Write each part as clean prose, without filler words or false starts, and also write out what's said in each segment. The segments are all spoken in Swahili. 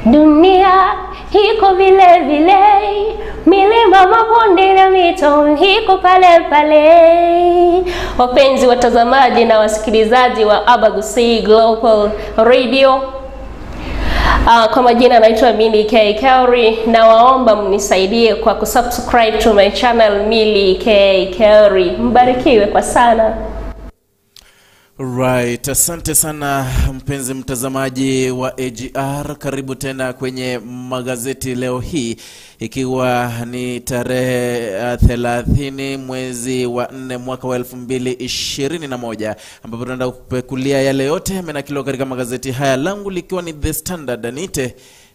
Dunia iko vile vile, milima, mabonde na mito iko pale pale. Wapenzi watazamaji na wasikilizaji wa Abagusii Global Radio, kwa majina naitwa Milly K Kauri, na waomba mnisaidie kwa kusubscribe to my channel Milly K Kauri. Mbarikiwe kwa sana. Right, asante sana mpenzi mtazamaji wa AGR, karibu tena kwenye magazeti leo hii ikiwa ni tarehe 30 mwezi wa 4 mwaka wa 2021, ambapo tunaenda kupekulia yale yote yamenakiliwa katika magazeti haya, langu likiwa ni The Standard. Niite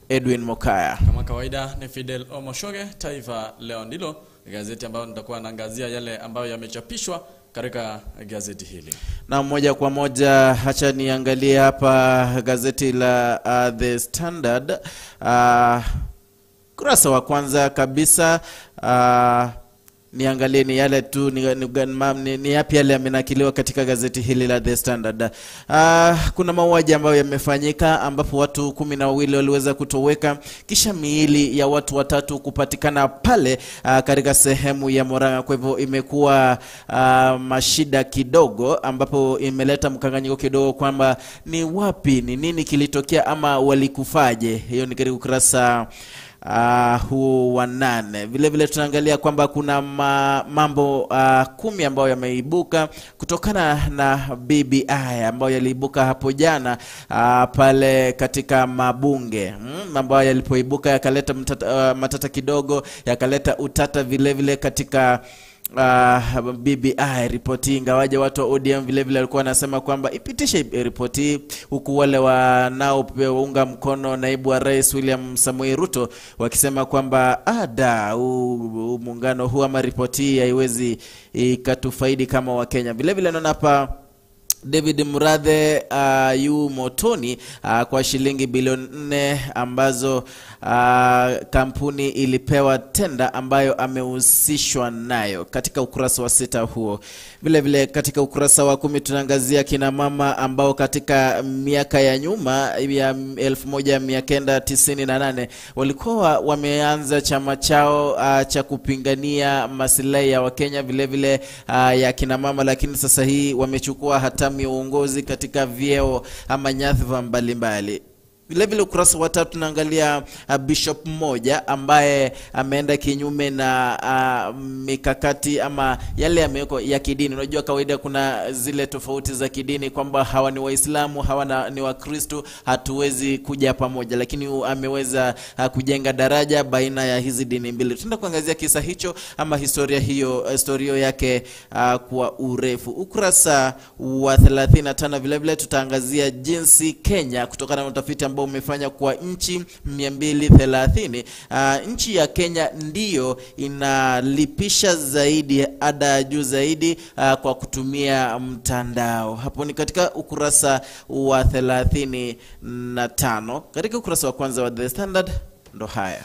Edwin Mokaya. Kama kawaida ni Fidel Omoshoge. Taifa Leo ndilo gazeti ambayo nitakuwa naangazia yale ambayo yamechapishwa katika gazeti hili. Na moja kwa moja acha niangalie hapa gazeti la The Standard, kurasa wa kwanza kabisa. Niangalie ni yale tu ni yapi yale yamenakiliwa katika gazeti hili la The Standard. Kuna mauaji ambayo yamefanyika ambapo watu 12 waliweza kutoweka kisha miili ya watu watatu kupatikana pale katika sehemu ya Murang'a. Kwa hivyo imekuwa mashida kidogo, ambapo imeleta mkanganyiko kidogo kwamba ni wapi, ni nini kilitokea ama walikufaje. Hiyo ni katika ukurasa huu wa 8. Vile vile tunaangalia kwamba kuna mambo 10 ambayo yameibuka kutokana na BBI ambayo yaliibuka hapo jana pale katika mabunge. Mambo haya yalipoibuka yakaleta matata kidogo, yakaleta utata vile vile katika BBI ripoti, ingawaje watu wa ODM vile vile walikuwa wanasema kwamba ipitishe ripoti, huku wale wanaounga mkono naibu wa rais William Samoei Ruto wakisema kwamba ada muungano huu ama ripoti haiwezi ikatufaidi kama Wakenya. Vile vile naona hapa David Murathe yu motoni kwa shilingi bilioni 4 ambazo kampuni ilipewa tenda ambayo amehusishwa nayo, katika ukurasa wa 6 huo. Vile vile katika ukurasa wa 10 tunaangazia kina mama ambao katika miaka ya nyuma ya 1998 walikuwa wameanza chama chao cha kupingania maslahi ya Wakenya, vile vile ya kina mama, lakini sasa hii wamechukua hatamu ya uongozi katika vyeo ama nyadhifa mbalimbali. Vile vile ukurasa wa 3 tunaangalia bishop mmoja ambaye ameenda kinyume na mikakati ama yale yamewekwa ya kidini. Unajua kawaida kuna zile tofauti za kidini kwamba hawa ni Waislamu, hawa ni Wakristo, hatuwezi kuja pamoja, lakini ameweza kujenga daraja baina ya hizi dini mbili. Tunaenda kuangazia kisa hicho ama historia hiyo, historia yake kwa urefu. Ukurasa wa 35 vile vile tutaangazia jinsi Kenya, kutokana na utafiti ambao umefanya kwa nchi 230, nchi ya Kenya ndiyo inalipisha zaidi ada ya juu zaidi kwa kutumia mtandao. Hapo ni katika ukurasa wa 35. Katika ukurasa wa kwanza wa The Standard ndo haya.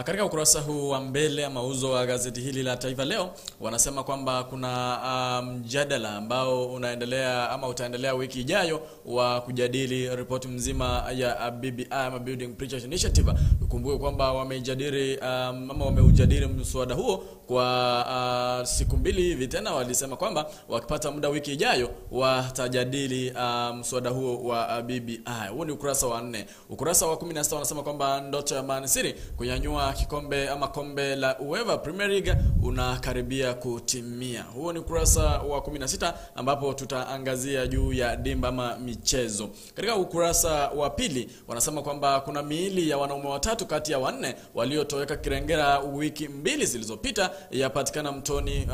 Katika ukurasa huu wa mbele mauzo wa gazeti hili la Taifa Leo wanasema kwamba kuna mjadala ambao unaendelea ama utaendelea wiki ijayo wa kujadili ripoti mzima ya BBI ama Building Bridges Initiative. Ukumbuke kwamba wamejadili ama wameujadili mswada huo kwa siku mbili hivi, tena walisema kwamba wakipata muda wiki ijayo watajadili mswada huo wa BBI. Huo ni ukurasa wa 4. Ukurasa wa 16 wanasema kwamba ndoto ya Man City kunyanyua kikombe ama kombe la UEFA Premier League unakaribia kutimia. Huo ni ukurasa wa 16 ambapo tutaangazia juu ya dimba ama michezo. Katika ukurasa wa 2 wanasema kwamba kuna miili ya wanaume watatu kati ya 4 waliotoweka Kirengera wiki 2 zilizopita yapatikana mtoni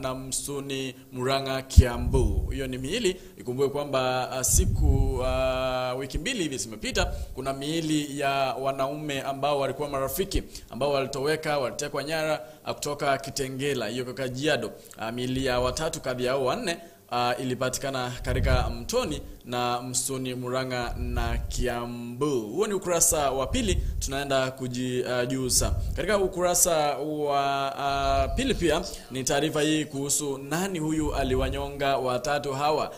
na msuni Murang'a, Kiambu. Hiyo ni miili. Ikumbuke kwamba siku wiki 2 hivi zimepita, kuna miili ya wanaume ambao walikuwa marafiki ambao walitoweka, walitekwa nyara kutoka Kitengela, hiyo Kajiado. Miili ya watatu kati ya 4 ilipatikana katika mtoni na msuni Murang'a na Kiambu. Huo ni ukurasa wa 2. Tunaenda kujijuza katika ukurasa wa pili. Pia ni taarifa hii kuhusu nani huyu aliwanyonga watatu hawa,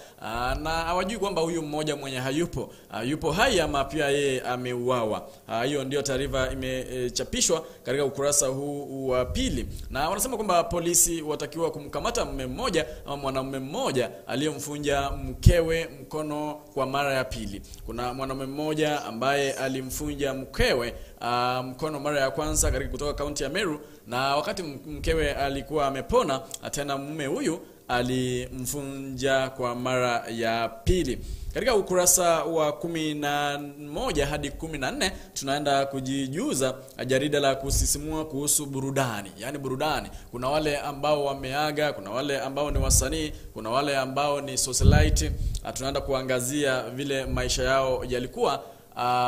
na hawajui kwamba huyu mmoja mwenye hayupo, yupo hai ama pia yeye ameuawa. Hiyo ndio taarifa imechapishwa katika ukurasa huu wa pili, na wanasema kwamba polisi watakiwa kumkamata mume mmoja ama mwanamume mmoja aliyemfunja mkewe mkono kwa mara ya pili. Kuna mwanamume mmoja ambaye alimfunja mkewe mkono mara ya kwanza katika kutoka kaunti ya Meru, na wakati mkewe alikuwa amepona tena mume huyu alimfunja kwa mara ya pili. Katika ukurasa wa 11 hadi 14 tunaenda kujijuza jarida la kusisimua kuhusu burudani. Yaani burudani, kuna wale ambao wameaga, kuna wale ambao ni wasanii, kuna wale ambao ni socialite. Tunaenda kuangazia vile maisha yao yalikuwa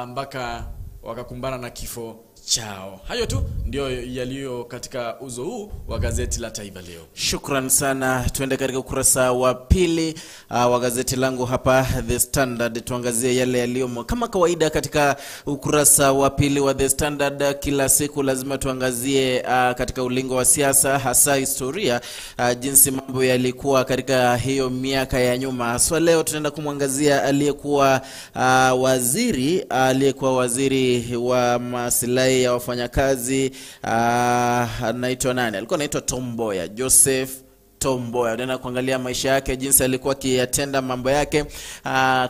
mpaka wakakumbana na kifo chao. Hayo tu ndio yaliyo katika uzo huu wa gazeti la Taifa Leo. Shukran sana. Tuende katika ukurasa wa pili wa gazeti langu hapa The Standard, tuangazie yale yaliyomo. Kama kawaida katika ukurasa wa pili wa The Standard kila siku lazima tuangazie katika ulingo wa siasa, hasa historia, jinsi mambo yalikuwa katika hiyo miaka ya nyuma. So leo tunaenda kumwangazia aliyekuwa waziri wa maslahi ya wafanyakazi, anaitwa nani? Alikuwa anaitwa Tom Mboya, Joseph Tom Mboya. Unaenda kuangalia maisha yake, jinsi alikuwa akiyatenda mambo yake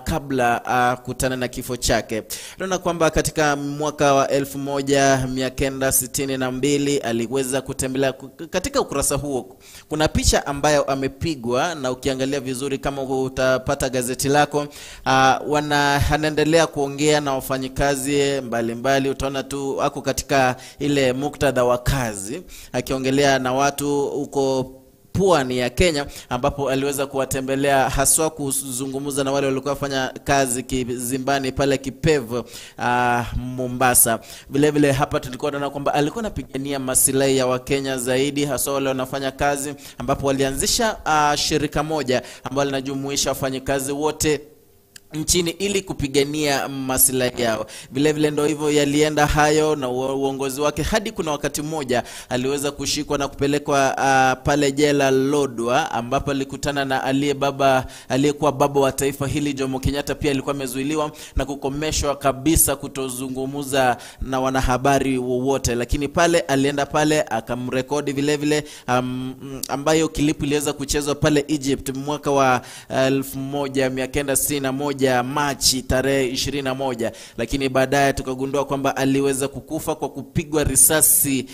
kabla kutana na kifo chake. Tunaona kwamba katika mwaka wa 1962 aliweza kutembelea. Katika ukurasa huo kuna picha ambayo amepigwa, na ukiangalia vizuri kama utapata gazeti lako, anaendelea kuongea na wafanyikazi mbalimbali. Utaona tu ako katika ile muktadha wa kazi akiongelea na watu huko pwani ya Kenya, ambapo aliweza kuwatembelea haswa kuzungumza na wale walikuwa wafanya kazi kizimbani pale Kipevu, Mombasa. Vile vile hapa tulikuwa tunaona kwamba alikuwa anapigania maslahi ya Wakenya zaidi, haswa wale wanafanya kazi, ambapo walianzisha shirika moja ambalo linajumuisha wafanyikazi wote nchini ili kupigania maslahi yao. Vile vile ndio hivyo yalienda hayo na uongozi wake, hadi kuna wakati mmoja aliweza kushikwa na kupelekwa pale jela Lodwa, ambapo alikutana na aliyekuwa baba wa taifa hili Jomo Kenyatta. Pia alikuwa amezuiliwa na kukomeshwa kabisa kutozungumza na wanahabari wowote, lakini pale alienda pale akamrekodi vile vile, ambayo klipu iliweza kuchezwa pale Egypt mwaka wa 1961 Machi tarehe 21, lakini baadaye tukagundua kwamba aliweza kukufa kwa kupigwa risasi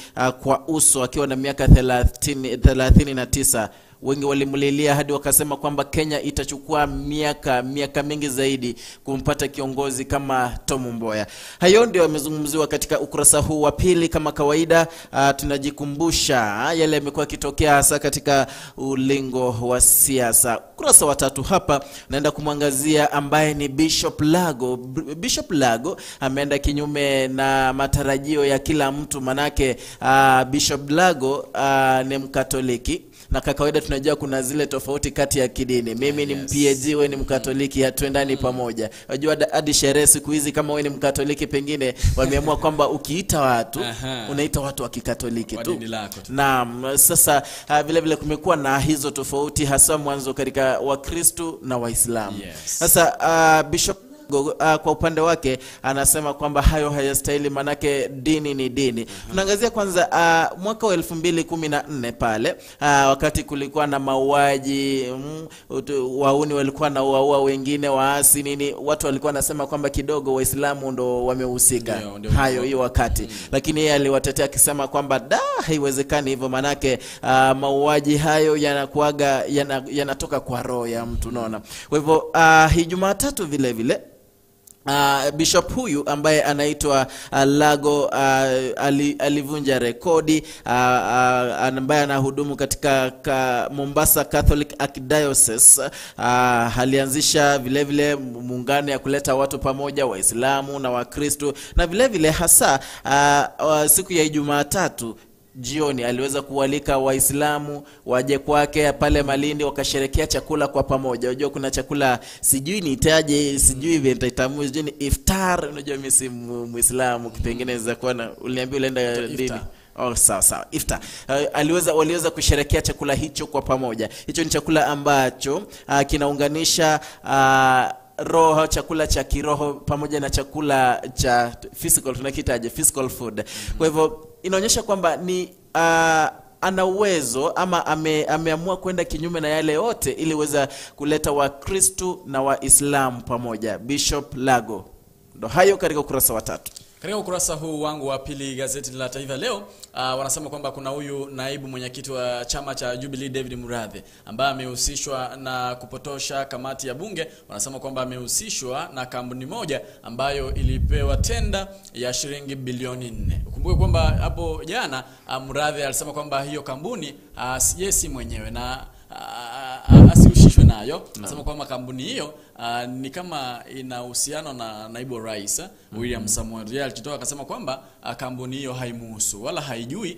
kwa uso akiwa na miaka 39. Wengi walimlilia hadi wakasema kwamba Kenya itachukua miaka mingi zaidi kumpata kiongozi kama Tom Mboya. Hayo ndio yamezungumziwa katika ukurasa huu wa pili. Kama kawaida, tunajikumbusha yale yamekuwa yakitokea hasa katika ulingo wa siasa. Ukurasa wa tatu hapa naenda kumwangazia ambaye ni Bishop Lago. Bishop Lago ameenda kinyume na matarajio ya kila mtu, manake Bishop Lago ni Mkatoliki, na kwa kawaida tunajua kuna zile tofauti kati ya kidini. Mimi ni MPAG, wewe ni Mkatoliki, hatuendani pamoja. Unajua hadi sherehe siku hizi kama wewe ni Mkatoliki pengine wameamua kwamba ukiita watu unaita watu wa Kikatoliki tu. Naam, sasa vile vile kumekuwa na hizo tofauti hasa mwanzo katika Wakristo na Waislamu. Sasa Bishop kwa upande wake anasema kwamba hayo hayastahili, manake dini ni dini. Tunaangazia kwanza mwaka wa 2014 pale, wakati kulikuwa na mauaji, wauni walikuwa na uaua wengine, waasi nini, watu walikuwa nasema kwamba kidogo Waislamu ndo wamehusika hayo hiyo wakati. Lakini yeye aliwatetea akisema kwamba da, haiwezekani hivyo, manake mauaji hayo yanakuaga yanatoka kwa roho ya mtu, unaona. Kwa hivyo hii Jumatatu vile vile Bishop huyu ambaye anaitwa Lago alivunja rekodi, ambaye anahudumu katika Mombasa Catholic Archdiocese. Alianzisha vile vile muungano ya kuleta watu pamoja, Waislamu na Wakristo, na vile vile hasa siku ya Jumatatu jioni aliweza kualika Waislamu waje kwake pale Malindi wakasherekea chakula kwa pamoja. Unajua kuna chakula sijui niitaje, sijui vile nitaitamua, sijui ni iftar. Unajua mimi si Muislamu, kipengine naweza kuwa na uliniambia ulienda dini. Oh, sawa sawa, iftar. Waliweza kusherekea chakula hicho kwa pamoja. Hicho ni chakula ambacho kinaunganisha roho, chakula cha kiroho pamoja na chakula cha physical, tunakitaje physical food. Kwa hivyo inaonyesha kwamba ni ana uwezo ama ameamua kwenda kinyume na yale yote ili weza kuleta Wakristo na Waislamu pamoja. Bishop Lago. Ndo hayo katika ukurasa wa 3. Katika ukurasa huu wangu wa pili gazeti la Taifa Leo, wanasema kwamba kuna huyu naibu mwenyekiti wa chama cha Jubilee David Murathe ambaye amehusishwa na kupotosha kamati ya bunge. Wanasema kwamba amehusishwa na kampuni moja ambayo ilipewa tenda ya shilingi bilioni 4. Ukumbuke kwamba hapo jana Murathe alisema kwamba hiyo kampuni yeye si mwenyewe na asihusishwe nayo. Anasema kwamba kampuni hiyo ni kama ina uhusiano na naibu rais William Samoei. Yeye alijitoa akasema kwamba kampuni hiyo haimuhusu wala haijui.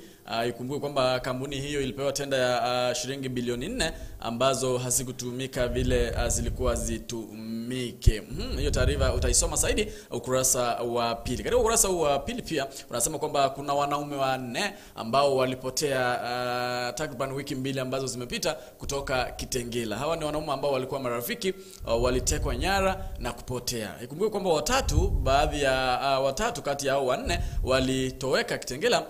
Ikumbuke kwamba kampuni hiyo ilipewa tenda ya shilingi bilioni 4 ambazo hazikutumika vile zilikuwa zitumike. Hiyo taarifa utaisoma zaidi ukurasa wa pili. Katika ukurasa wa pili pia unasema kwamba kuna wanaume 4 ambao walipotea takriban wiki 2 ambazo zimepita kutoka Kitengela. Hawa ni wanaume ambao walikuwa marafiki, walitekwa nyara na kupotea. Ikumbuke kwamba baadhi ya watatu kati ya hao 4 walitoweka Kitengela.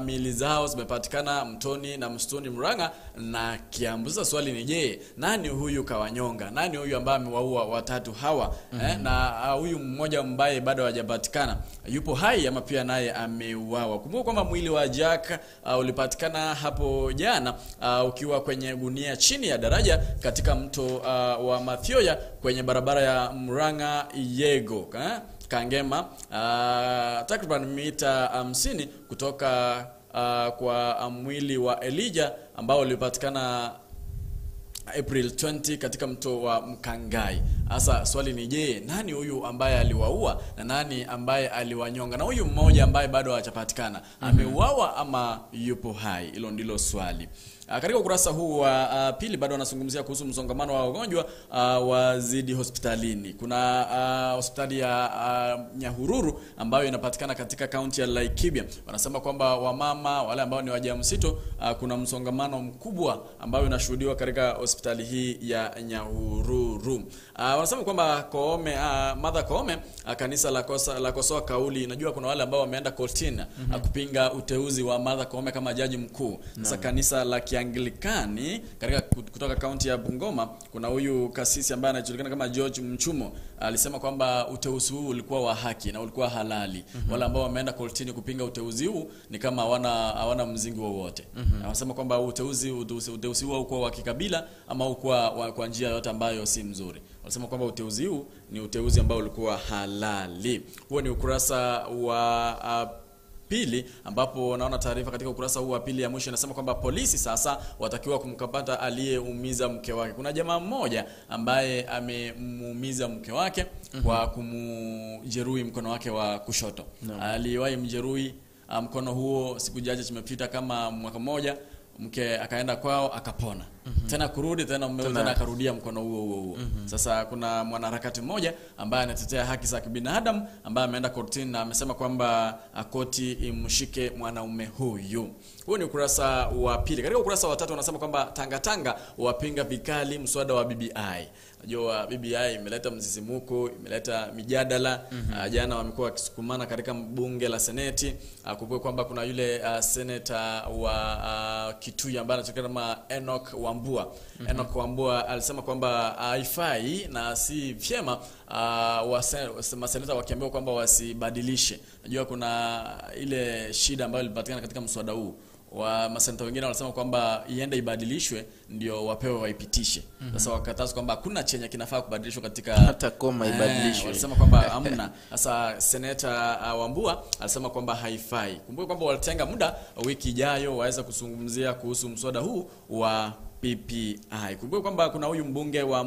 Miili zao zimepatikana mtoni na msituni Murang'a na Kiambu. Sasa swali ni je, nani huyu kawanyonga? Nani huyu ambaye amewaua watatu hawa? Na huyu mmoja ambaye bado hajapatikana yupo hai ama pia naye ameuawa? Kumbuka kwamba mwili wa Jack ulipatikana hapo jana ukiwa kwenye gunia chini ya daraja katika mto wa Mathioya kwenye barabara ya Murang'a Yego Kangema, takriban mita 50 kutoka kwa mwili wa Elijah ambao ulipatikana April 20 katika mto wa Mkangai. Sasa swali ni je, nani huyu ambaye aliwaua na nani ambaye aliwanyonga? Na huyu mmoja ambaye bado hajapatikana, ameuawa ama yupo hai? Hilo ndilo swali. Katika ukurasa huu wa pili bado wanazungumzia kuhusu msongamano wa wagonjwa wazidi hospitalini. Kuna hospitali ya Nyahururu ambayo inapatikana katika kaunti ya Laikipia. Wanasema kwamba wamama wale ambao ni wajamzito, kuna msongamano mkubwa ambao unashuhudiwa katika hospitali hii ya Nyahururu. Wanasema kwamba Koome, Martha Koome, kanisa la kosoa kauli. Najua kuna wale ambao wameenda kotini kupinga uteuzi wa Martha Koome kama jaji mkuu. Sasa kanisa la Kianglikani katika kutoka kaunti ya Bungoma, kuna huyu kasisi ambaye anajulikana kama George Mchumo alisema kwamba uteuzi huu ulikuwa wa haki na ulikuwa halali. Wale ambao wameenda kotini kupinga uteuzi huu ni kama hawana mzingi wowote. Wanasema kwamba uteuzi huu haukuwa wa kikabila ama haukuwa kwa njia yote ambayo si mzuri. Wanasema kwamba uteuzi huu ni uteuzi ambao ulikuwa halali. Huo ni ukurasa wa pili, ambapo naona taarifa katika ukurasa huu wa pili ya mwisho inasema kwamba polisi sasa watakiwa kumkamata aliyeumiza mke wake. Kuna jamaa mmoja ambaye amemuumiza mke wake kwa kumjeruhi mkono wake wa kushoto. Aliwahi mjeruhi mkono huo siku chache zimepita kama mwaka mmoja, mke akaenda kwao akapona. Tena kurudi tena mume tena akarudia mkono huo huo. Sasa kuna mwanaharakati mmoja ambaye anatetea haki za kibinadamu ambaye ameenda kortini na amesema kwamba koti imshike mwanaume huyu. Huo ni ukurasa wa pili. Katika ukurasa wa tatu wanasema kwamba Tanga wapinga vikali mswada wa BBI. Unajua BBI imeleta msisimuko, imeleta mijadala. Jana wamekuwa wakisukumana katika bunge la Seneti. Kumbuka kwamba kuna yule senator wa Kitui ambaye anajulikana kama Enoch Wambua. Enoch Wambua alisema kwamba haifai na si vyema maseneta wakiambiwa kwamba wasibadilishe. Najua kuna ile shida ambayo ilipatikana katika mswada huu. Wa maseneta wengine walisema kwamba iende ibadilishwe ndio wapewe waipitishe. Sasa wakataza kwamba hakuna chenye kinafaa kubadilishwa katika hata koma ibadilishwe. Walisema kwamba hamna. Sasa seneta Wambua alisema kwamba haifai. Kumbuka kwamba walitenga muda wiki ijayo waweza kuzungumzia kuhusu mswada huu wa PPI. Kumbuka kwamba kuna huyu mbunge wa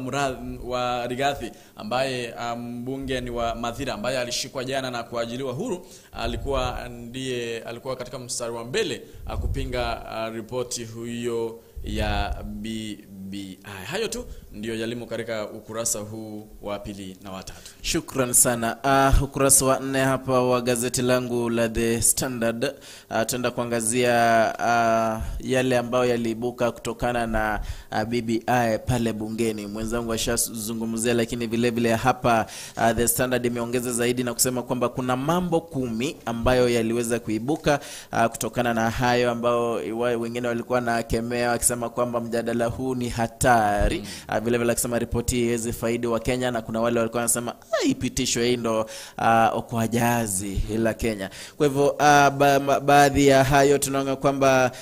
wa Rigathi ambaye mbunge ni wa Mathira ambaye alishikwa jana na kuajiliwa huru, alikuwa katika mstari wa mbele kupinga ripoti huyo ya BBI. Hayo tu ndio yalimo katika ukurasa huu wa pili na watatu. Shukran sana. Ukurasa wa 4 hapa wa gazeti langu la The Standard, tuenda kuangazia yale ambayo yaliibuka kutokana na BBI pale bungeni. Mwenzangu ashazungumzia, lakini vile vile hapa The Standard imeongeza zaidi na kusema kwamba kuna mambo 10 ambayo yaliweza kuibuka kutokana na hayo ambao wengine walikuwa na kemea wakisema kwamba mjadala huu ni hatari. Vile vile akisema ripoti haiwezi faidi wa Kenya, na kuna wale walikuwa wanasema ipitishwe, hii ndo okoajazi la Kenya. Kwa hivyo baadhi ya hayo tunaona kwamba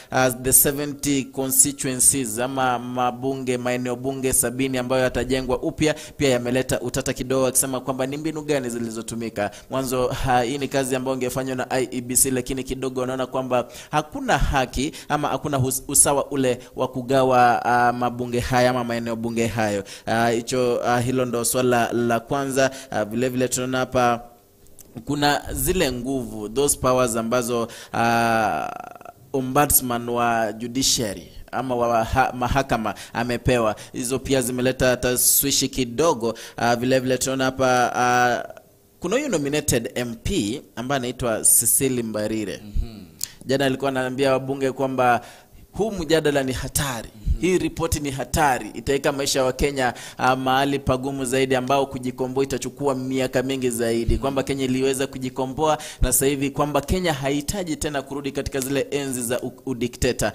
the 70 constituencies ama mabunge, maeneo bunge 70 ambayo yatajengwa upya pia yameleta utata kidogo, akisema kwamba ni mbinu gani zilizotumika mwanzo. Hii ni kazi ambayo ingefanywa na IEBC, lakini kidogo wanaona kwamba hakuna haki ama hakuna usawa ule wa kugawa mabunge haya ama maeneo bunge hayo. Hilo ndo swala la kwanza. Vile vile tunaona hapa kuna zile nguvu, those powers ambazo ombudsman wa judiciary ama wa mahakama amepewa, hizo pia zimeleta taswishi kidogo. Vile vile tunaona hapa kuna huyu nominated MP ambaye anaitwa Cecily Mbarire. Jana alikuwa anaambia wabunge kwamba huu mjadala ni hatari. Hii ripoti ni hatari, itaweka maisha wa Kenya mahali pagumu zaidi, ambao kujikomboa itachukua miaka mingi zaidi. Kwamba Kenya iliweza kujikomboa na sasa hivi kwamba Kenya haihitaji tena kurudi katika zile enzi za udikteta.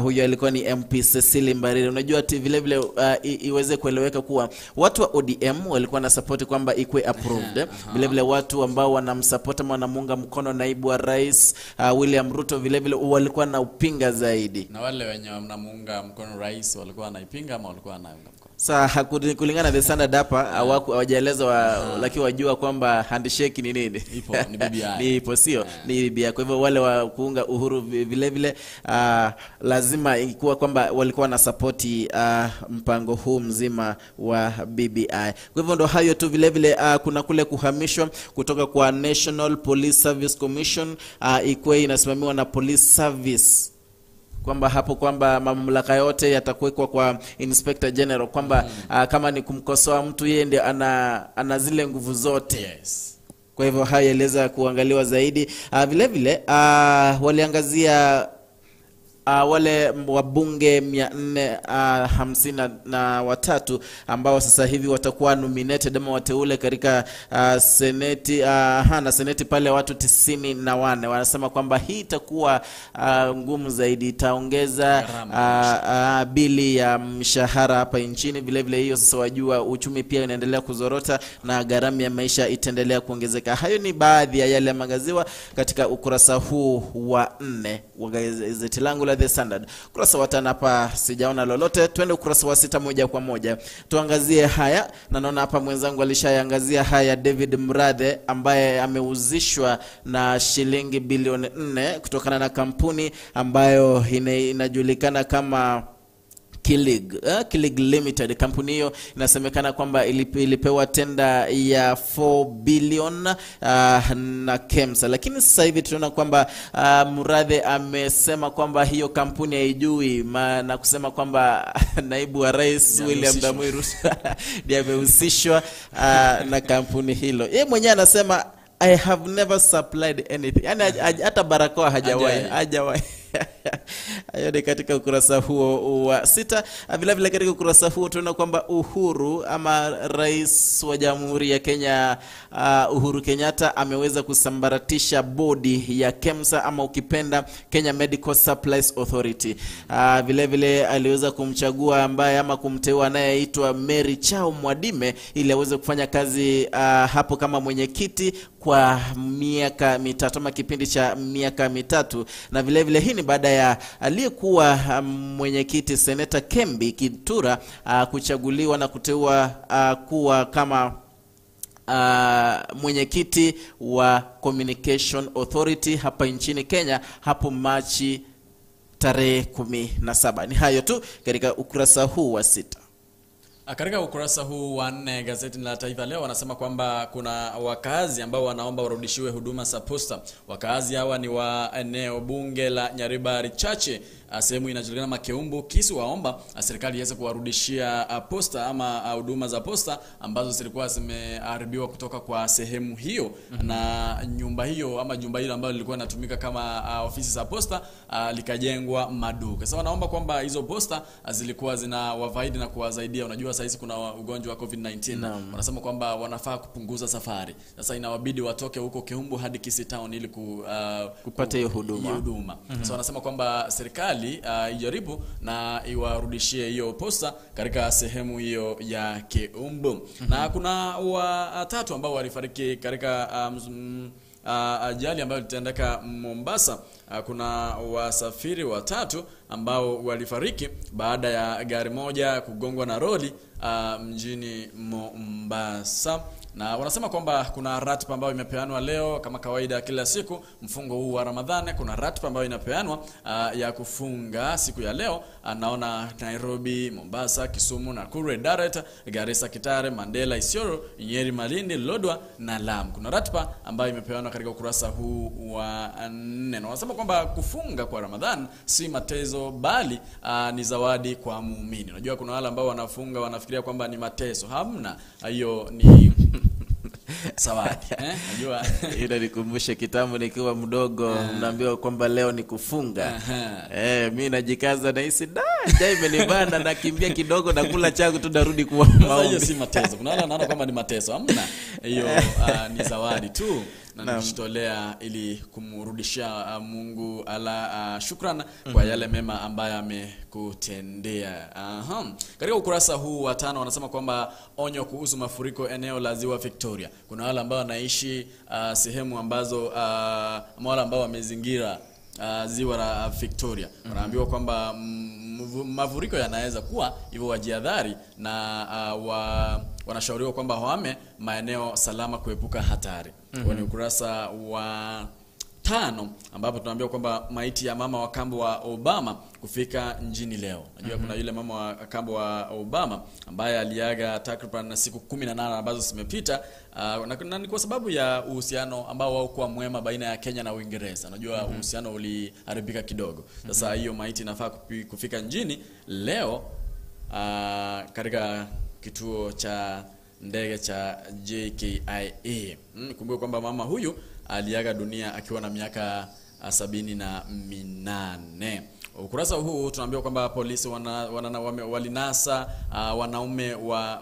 Huyo alikuwa ni MP Cecily Mbarire. Unajua vile vile iweze kueleweka kuwa watu wa ODM walikuwa na support kwamba ikuwe approved. Vile vile watu ambao wanamsupport ama wanamuunga mkono naibu wa rais William Ruto vile vile walikuwa na upinga zaidi. Na wale wenye wanamuunga mkono rais walikuwa wanaipinga ama walikuwa wanaunga mkono? Sasa kulingana na The Standard hapa hawajaeleza, lakini wajua kwamba handshake ni nini. Ipo ni BBI. Ni ipo, sio ni BBI. Kwa hivyo wale wa kuunga Uhuru vile vile lazima ilikuwa kwamba walikuwa na support mpango huu mzima wa BBI. Kwa hivyo ndo hayo tu. Vile vile kuna kule kuhamishwa kutoka kwa National Police Service Commission, ikuwe inasimamiwa na Police Service, kwamba hapo kwamba mamlaka yote yatakuwekwa kwa Inspector General, kwamba kama ni kumkosoa mtu yeye ndiye ana zile nguvu zote. Yes. Kwa hivyo haya yaliweza kuangaliwa zaidi. Vile vile waliangazia wale wabunge 453 ambao sasa hivi watakuwa nominated ama wateule katika seneti, na seneti pale watu 94. Wanasema kwamba hii itakuwa ngumu zaidi, itaongeza bili ya mshahara hapa nchini. Vile vile hiyo sasa wajua uchumi pia inaendelea kuzorota na gharama ya maisha itaendelea kuongezeka. Hayo ni baadhi ya yale yameangaziwa katika ukurasa huu wa 4 wa gazeti langu la The Standard. Ukurasa wa 5 hapa sijaona lolote. Twende ukurasa wa 6 moja kwa moja tuangazie haya, na naona hapa mwenzangu alishaangazia haya. David Murathe ambaye ameuzishwa na shilingi bilioni 4 kutokana na kampuni ambayo inajulikana kama Kilig, Kilig Limited. Kampuni hiyo inasemekana kwamba ilipewa tenda ya 4 billion na KEMSA, lakini sasa hivi tunaona kwamba Murathe amesema kwamba hiyo kampuni haijui na kusema kwamba naibu wa rais William Samoei Ruto ndiye amehusishwa na kampuni hilo. Yeye mwenyewe anasema I have never supplied anything. Yani hata barakoa hajawahi. Hayo ni katika ukurasa huo wa 6. Vile vile katika ukurasa huo tunaona kwamba Uhuru ama rais wa Jamhuri ya Kenya Uhuru Kenyatta ameweza kusambaratisha bodi ya KEMSA ama ukipenda Kenya Medical Supplies Authority. Vile vile aliweza kumchagua ambaye ama kumteua anayeitwa Mary Chao Mwadime ili aweze kufanya kazi hapo kama mwenyekiti kwa miaka mitatu ama kipindi cha miaka mitatu. Na vile vile hii ni baada ya aliyekuwa mwenyekiti Seneta Kembi Kitura kuchaguliwa na kuteua kuwa kama mwenyekiti wa Communication Authority hapa nchini Kenya hapo Machi tarehe 17. Ni hayo tu katika ukurasa huu wa 6. Katika ukurasa huu wa 4 gazeti la Taifa Leo wanasema kwamba kuna wakazi ambao wanaomba warudishiwe huduma za posta. Wakazi hawa ni wa eneo bunge la Nyaribari Chache, sehemu inajulikana kama Keumbu Kisu, waomba serikali iweze kuwarudishia posta ama huduma za posta ambazo zilikuwa zimeharibiwa kutoka kwa sehemu hiyo. Na nyumba hiyo ama jumba hilo ambalo lilikuwa linatumika kama ofisi za posta likajengwa maduka. Sasa wanaomba kwamba hizo posta zilikuwa zinawafaidi na kuwasaidia. Unajua sasa hizi kuna ugonjwa wa COVID-19. Wanasema kwamba wanafaa kupunguza safari. Sasa inawabidi watoke huko Keumbu hadi Kisii Town ili kupata hiyo huduma. Sasa wanasema kwamba serikali ijaribu na iwarudishie hiyo posta katika sehemu hiyo ya Keumbu. Na kuna watatu ambao walifariki katika ajali ambayo ilitendeka Mombasa. Kuna wasafiri watatu ambao walifariki baada ya gari moja kugongwa na roli mjini Mombasa. Na wanasema kwamba kuna ratiba ambayo imepeanwa leo kama kawaida kila siku mfungo huu wa Ramadhani. Kuna ratiba ambayo inapeanwa ya kufunga siku ya leo. Naona Nairobi, Mombasa, Kisumu, Nakuru, Eldoret, Garissa, Kitale, Mandela, Isiolo, Nyeri, Malindi, Lodwar na Lamu. Kuna ratiba ambayo imepeanwa katika ukurasa huu wa 4. Na wanasema kwamba kufunga kwa Ramadhani si mateso bali ni zawadi kwa muumini. Unajua kuna wale ambao wanafunga wanafikiria kwamba ni mateso. Hamna, hiyo ni zawadi. Unajua ila nikumbushe kitambo nikiwa mdogo, mnaambiwa kwamba leo ni kufunga. Mimi najikaza nahisi da imenibana, nakimbia kidogo na kula changu tu narudi kwa maombi. Hiyo si mateso. Kuna wale wanaona kwamba ni mateso. Hamna, hiyo ni zawadi tu na kujitolea ili kumrudishia Mungu ala shukran kwa yale mema ambayo amekutendea. Katika ukurasa huu wa 5 wanasema kwamba onyo kuhusu mafuriko eneo la Ziwa Victoria. Kuna wale ambao wanaishi sehemu ambazo wale ambao wamezingira ziwa la Victoria. Wanaambiwa kwamba mafuriko yanaweza kuwa hivyo, wajiadhari na wanashauriwa kwamba wahame maeneo salama kuepuka hatari. Ni ukurasa wa 5 ambapo tunaambiwa kwamba maiti ya mama wa kambo wa Obama kufika nchini leo. Najua kuna yule mama wa kambo wa Obama ambaye aliaga takriban siku 18 ambazo zimepita, na ni kwa sababu ya uhusiano ambao haukuwa mwema baina ya Kenya na Uingereza. Unajua uhusiano uliharibika kidogo. Sasa hiyo maiti inafaa kufika nchini leo katika kituo cha ndege cha JKIA. Kumbuka kwamba mama huyu aliaga dunia akiwa na miaka 78. Ukurasa huu tunaambiwa kwamba polisi walinasa wanaume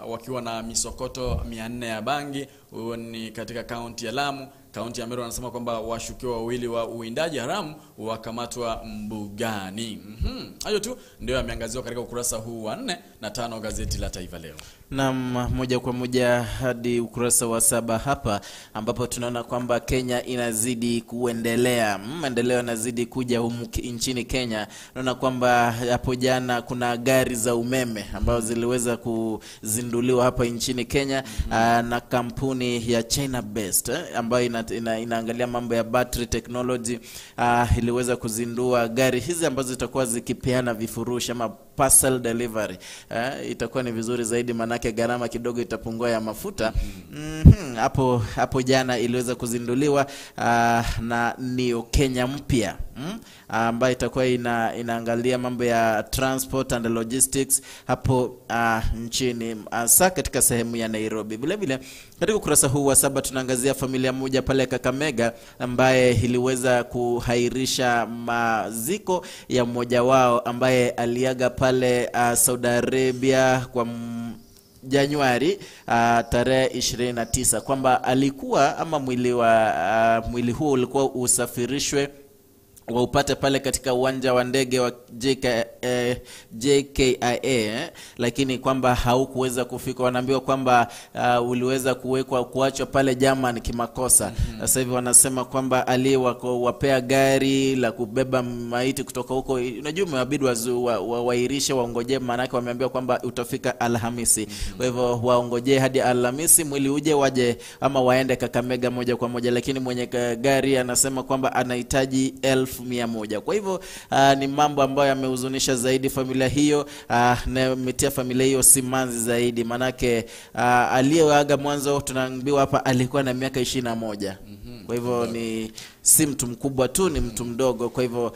wakiwa na misokoto 400 ya bangi. Huo ni katika kaunti ya Lamu. Kaunti ya Meru wanasema kwamba washukiwa wawili wa uwindaji haramu wakamatwa mbugani. Hayo tu ndio yameangaziwa katika ukurasa huu wa 4 na 5 gazeti la Taifa Leo. Na moja kwa moja hadi ukurasa wa 7 hapa ambapo tunaona kwamba Kenya inazidi kuendelea. Maendeleo yanazidi kuja humu nchini Kenya. Naona kwamba hapo jana kuna gari za umeme ambazo ziliweza kuzinduliwa hapa nchini Kenya na kampuni ya China Best ambayo inaangalia mambo ya battery technology. Iliweza kuzindua gari hizi ambazo zitakuwa zikipeana vifurushi ama parcel delivery. Itakuwa ni vizuri zaidi manake gharama kidogo itapungua ya mafuta. Hapo jana iliweza kuzinduliwa na Neo Kenya mpya ambayo itakuwa inaangalia mambo ya transport and logistics hapo nchini, hasa katika sehemu ya Nairobi. Vile vile katika ukurasa huu wa 7 tunaangazia familia moja pale Kakamega ambaye iliweza kuhairisha maziko ya mmoja wao ambaye aliaga pale Saudi Arabia kwa Januari tarehe 29, kwamba alikuwa ama mwili huo ulikuwa usafirishwe waupate pale katika uwanja wa ndege wa JKIA, lakini kwamba haukuweza kufika. Wanaambiwa kwamba uliweza kuwekwa kuachwa pale German kimakosa. Sasa hivi wanasema kwamba aliyewapea gari la kubeba maiti kutoka huko, unajua imewabidi wairishe waongojee, maana wameambiwa kwamba utafika Alhamisi. Kwa hivyo waongojee hadi Alhamisi mwili uje waje ama waende Kakamega moja kwa moja, lakini mwenye gari anasema kwamba anahitaji 100,000. Kwa hivyo ni mambo ambayo yamehuzunisha zaidi familia hiyo, na imetia familia hiyo simanzi zaidi, manake aliyeaga mwanzo tunaambiwa hapa alikuwa na miaka 21. Kwa hivyo ni si mtu mkubwa tu, ni mtu mdogo. Kwa hivyo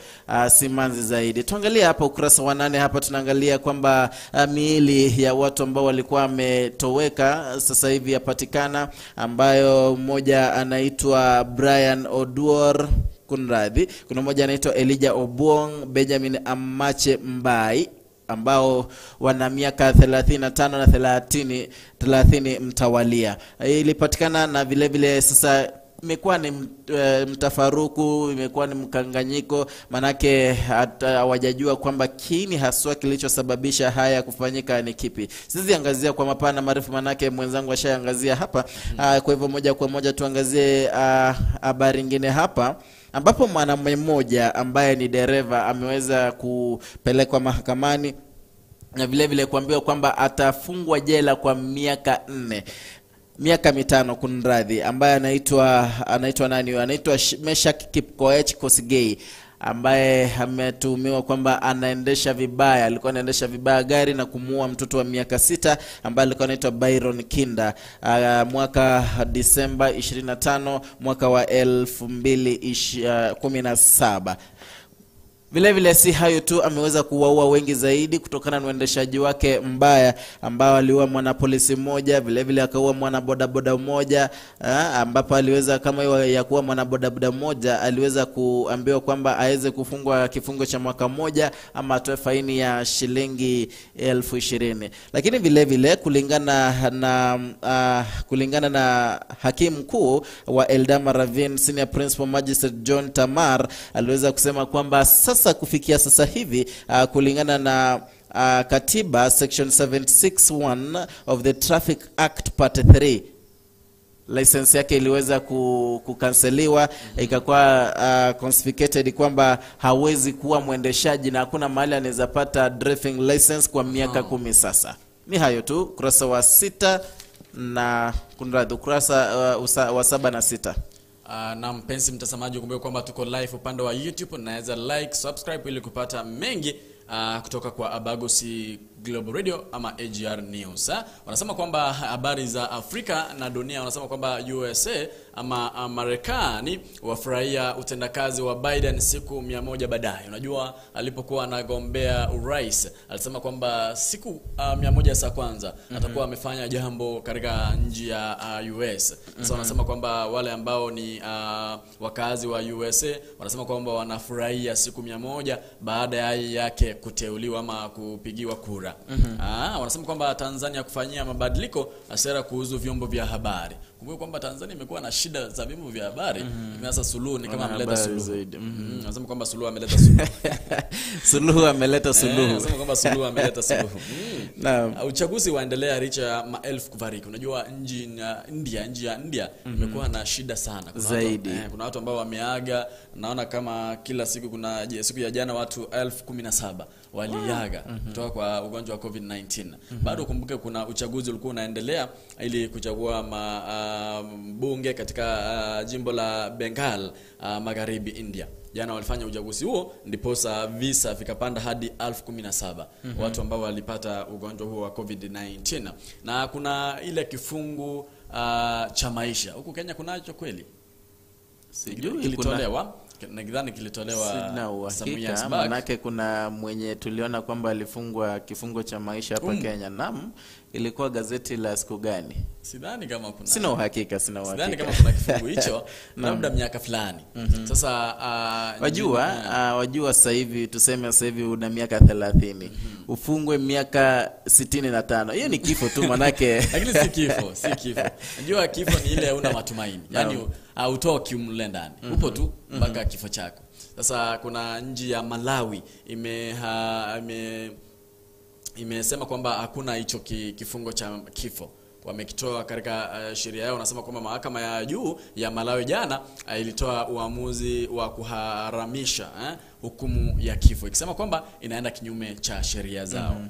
simanzi zaidi. Tuangalie hapa ukurasa wa 8. Hapa tunaangalia kwamba miili ya watu ambao walikuwa wametoweka sasa hivi yapatikana, ambayo mmoja anaitwa Brian Oduor, kunradhi, kuna mmoja anaitwa Elijah Obuong, Benjamin Amache Mbai, ambao wana miaka 35 na 30 mtawalia. Ilipatikana na vile vile sasa imekuwa ni mtafaruku, imekuwa ni mkanganyiko, manake hata hawajajua kwamba kiini haswa kilichosababisha haya kufanyika ni kipi. Sisi angazia kwa mapana marefu, manake mwenzangu ashaangazia hapa. Kwa hivyo moja kwa moja tuangazie habari nyingine hapa, ambapo mwanamume mmoja ambaye ni dereva ameweza kupelekwa mahakamani na vile vile kuambiwa kwamba atafungwa jela kwa miaka 4. Miaka 5 kunradhi, ambaye anaitwa nani? Anaitwa Meshak Kipkoech Kosgei, ambaye ametuhumiwa kwamba anaendesha vibaya, alikuwa anaendesha vibaya gari na kumuua mtoto wa miaka 6 ambaye alikuwa anaitwa Byron Kinda mwaka Disemba 25 mwaka wa 2017. Vile vile si hayo tu, ameweza kuwaua wengi zaidi kutokana na uendeshaji wake mbaya, ambao aliua mwanapolisi mmoja, vile vile akaua mwanabodaboda mmoja, ambapo aliweza kama hiyo ya kuua mwanabodaboda mmoja aliweza kuambiwa kwamba aweze kufungwa kifungo cha mwaka mmoja ama atoe faini ya shilingi 20,000. Lakini vile vile kulingana na hakimu mkuu wa Eldama Ravine Senior Principal Magistrate John Tamar, aliweza kusema kwamba sasa kufikia sasa hivi kulingana na katiba section 76(1) of the Traffic Act Part 3, license yake iliweza kukanseliwa, ikakuwa confiscated kwamba hawezi kuwa mwendeshaji na hakuna mahali anaweza pata driving license kwa miaka 10 sasa. Ni hayo tu, ukurasa wa 6 na kunradhi, ukurasa wa 7 na 6. Na mpenzi mtazamaji, ukumbuke kwamba tuko live upande wa YouTube, unaweza like, subscribe ili kupata mengi kutoka kwa Abagusi Global Radio ama AGR News. Wanasema kwamba habari za Afrika na dunia, wanasema kwamba USA ama Marekani wafurahia utendakazi wa Biden siku 100 baadaye. Unajua alipokuwa anagombea urais alisema kwamba siku 100 za kwanza atakuwa amefanya jambo katika nchi ya US. Sasa wanasema kwamba wale ambao ni wakazi wa USA wanasema kwamba wanafurahia siku 100 baada ya yake kuteuliwa ama kupigiwa kura. Wanasema kwamba Tanzania kufanyia mabadiliko sera kuhusu vyombo vya habari. Kumbuka kwamba Tanzania imekuwa na shida za vyombo vya habari. Sasa Suluhu ni kama ameleta suluhu. Wanasema kwamba Suluhu ameleta suluhu. Suluhu ameleta suluhu. Wanasema kwamba Suluhu ameleta suluhu. Naam. Uchaguzi waendelea licha maelfu kufariki. Unajua nchi ya India imekuwa na shida sana. Kuna zaidi. Kuna watu ambao wameaga. Naona kama kila siku kuna siku ya jana watu 17,000 waliaga kutoka kwa ugonjwa wa COVID-19. Bado kumbuke kuna uchaguzi ulikuwa unaendelea ili kuchagua mbunge katika jimbo la Bengal, magharibi India. Jana walifanya uchaguzi huo, ndiposa visa vikapanda hadi 17,000 watu ambao walipata ugonjwa huo wa COVID-19. Na kuna ile kifungu cha maisha. Huku Kenya kunacho kweli? Sijui kilitolewa. Nadhani kilitolewa. Sina uhakika, manake kuna mwenye tuliona kwamba alifungwa kifungo cha maisha hapa Kenya. Naam, ilikuwa gazeti la siku gani? Sidhani kama kuna. Sina uhakika. Sidhani kama kuna kifungo hicho, labda miaka fulani. Sasa wajua sasa hivi tuseme sasa hivi una miaka 30. Ufungwe miaka 65. Hiyo ni kifo tu manake. Lakini si kifo, si kifo. Unajua kifo ni ile una matumaini. Yaani hautoki mle ndani. Upo tu mpaka kifo chako. Sasa kuna nchi ya Malawi imesema kwamba hakuna hicho kifungo cha kifo. Wamekitoa katika sheria yao. Wanasema kwamba mahakama ya juu ya Malawi jana ilitoa uamuzi wa kuharamisha hukumu ya kifo, ikisema kwamba inaenda kinyume cha sheria zao.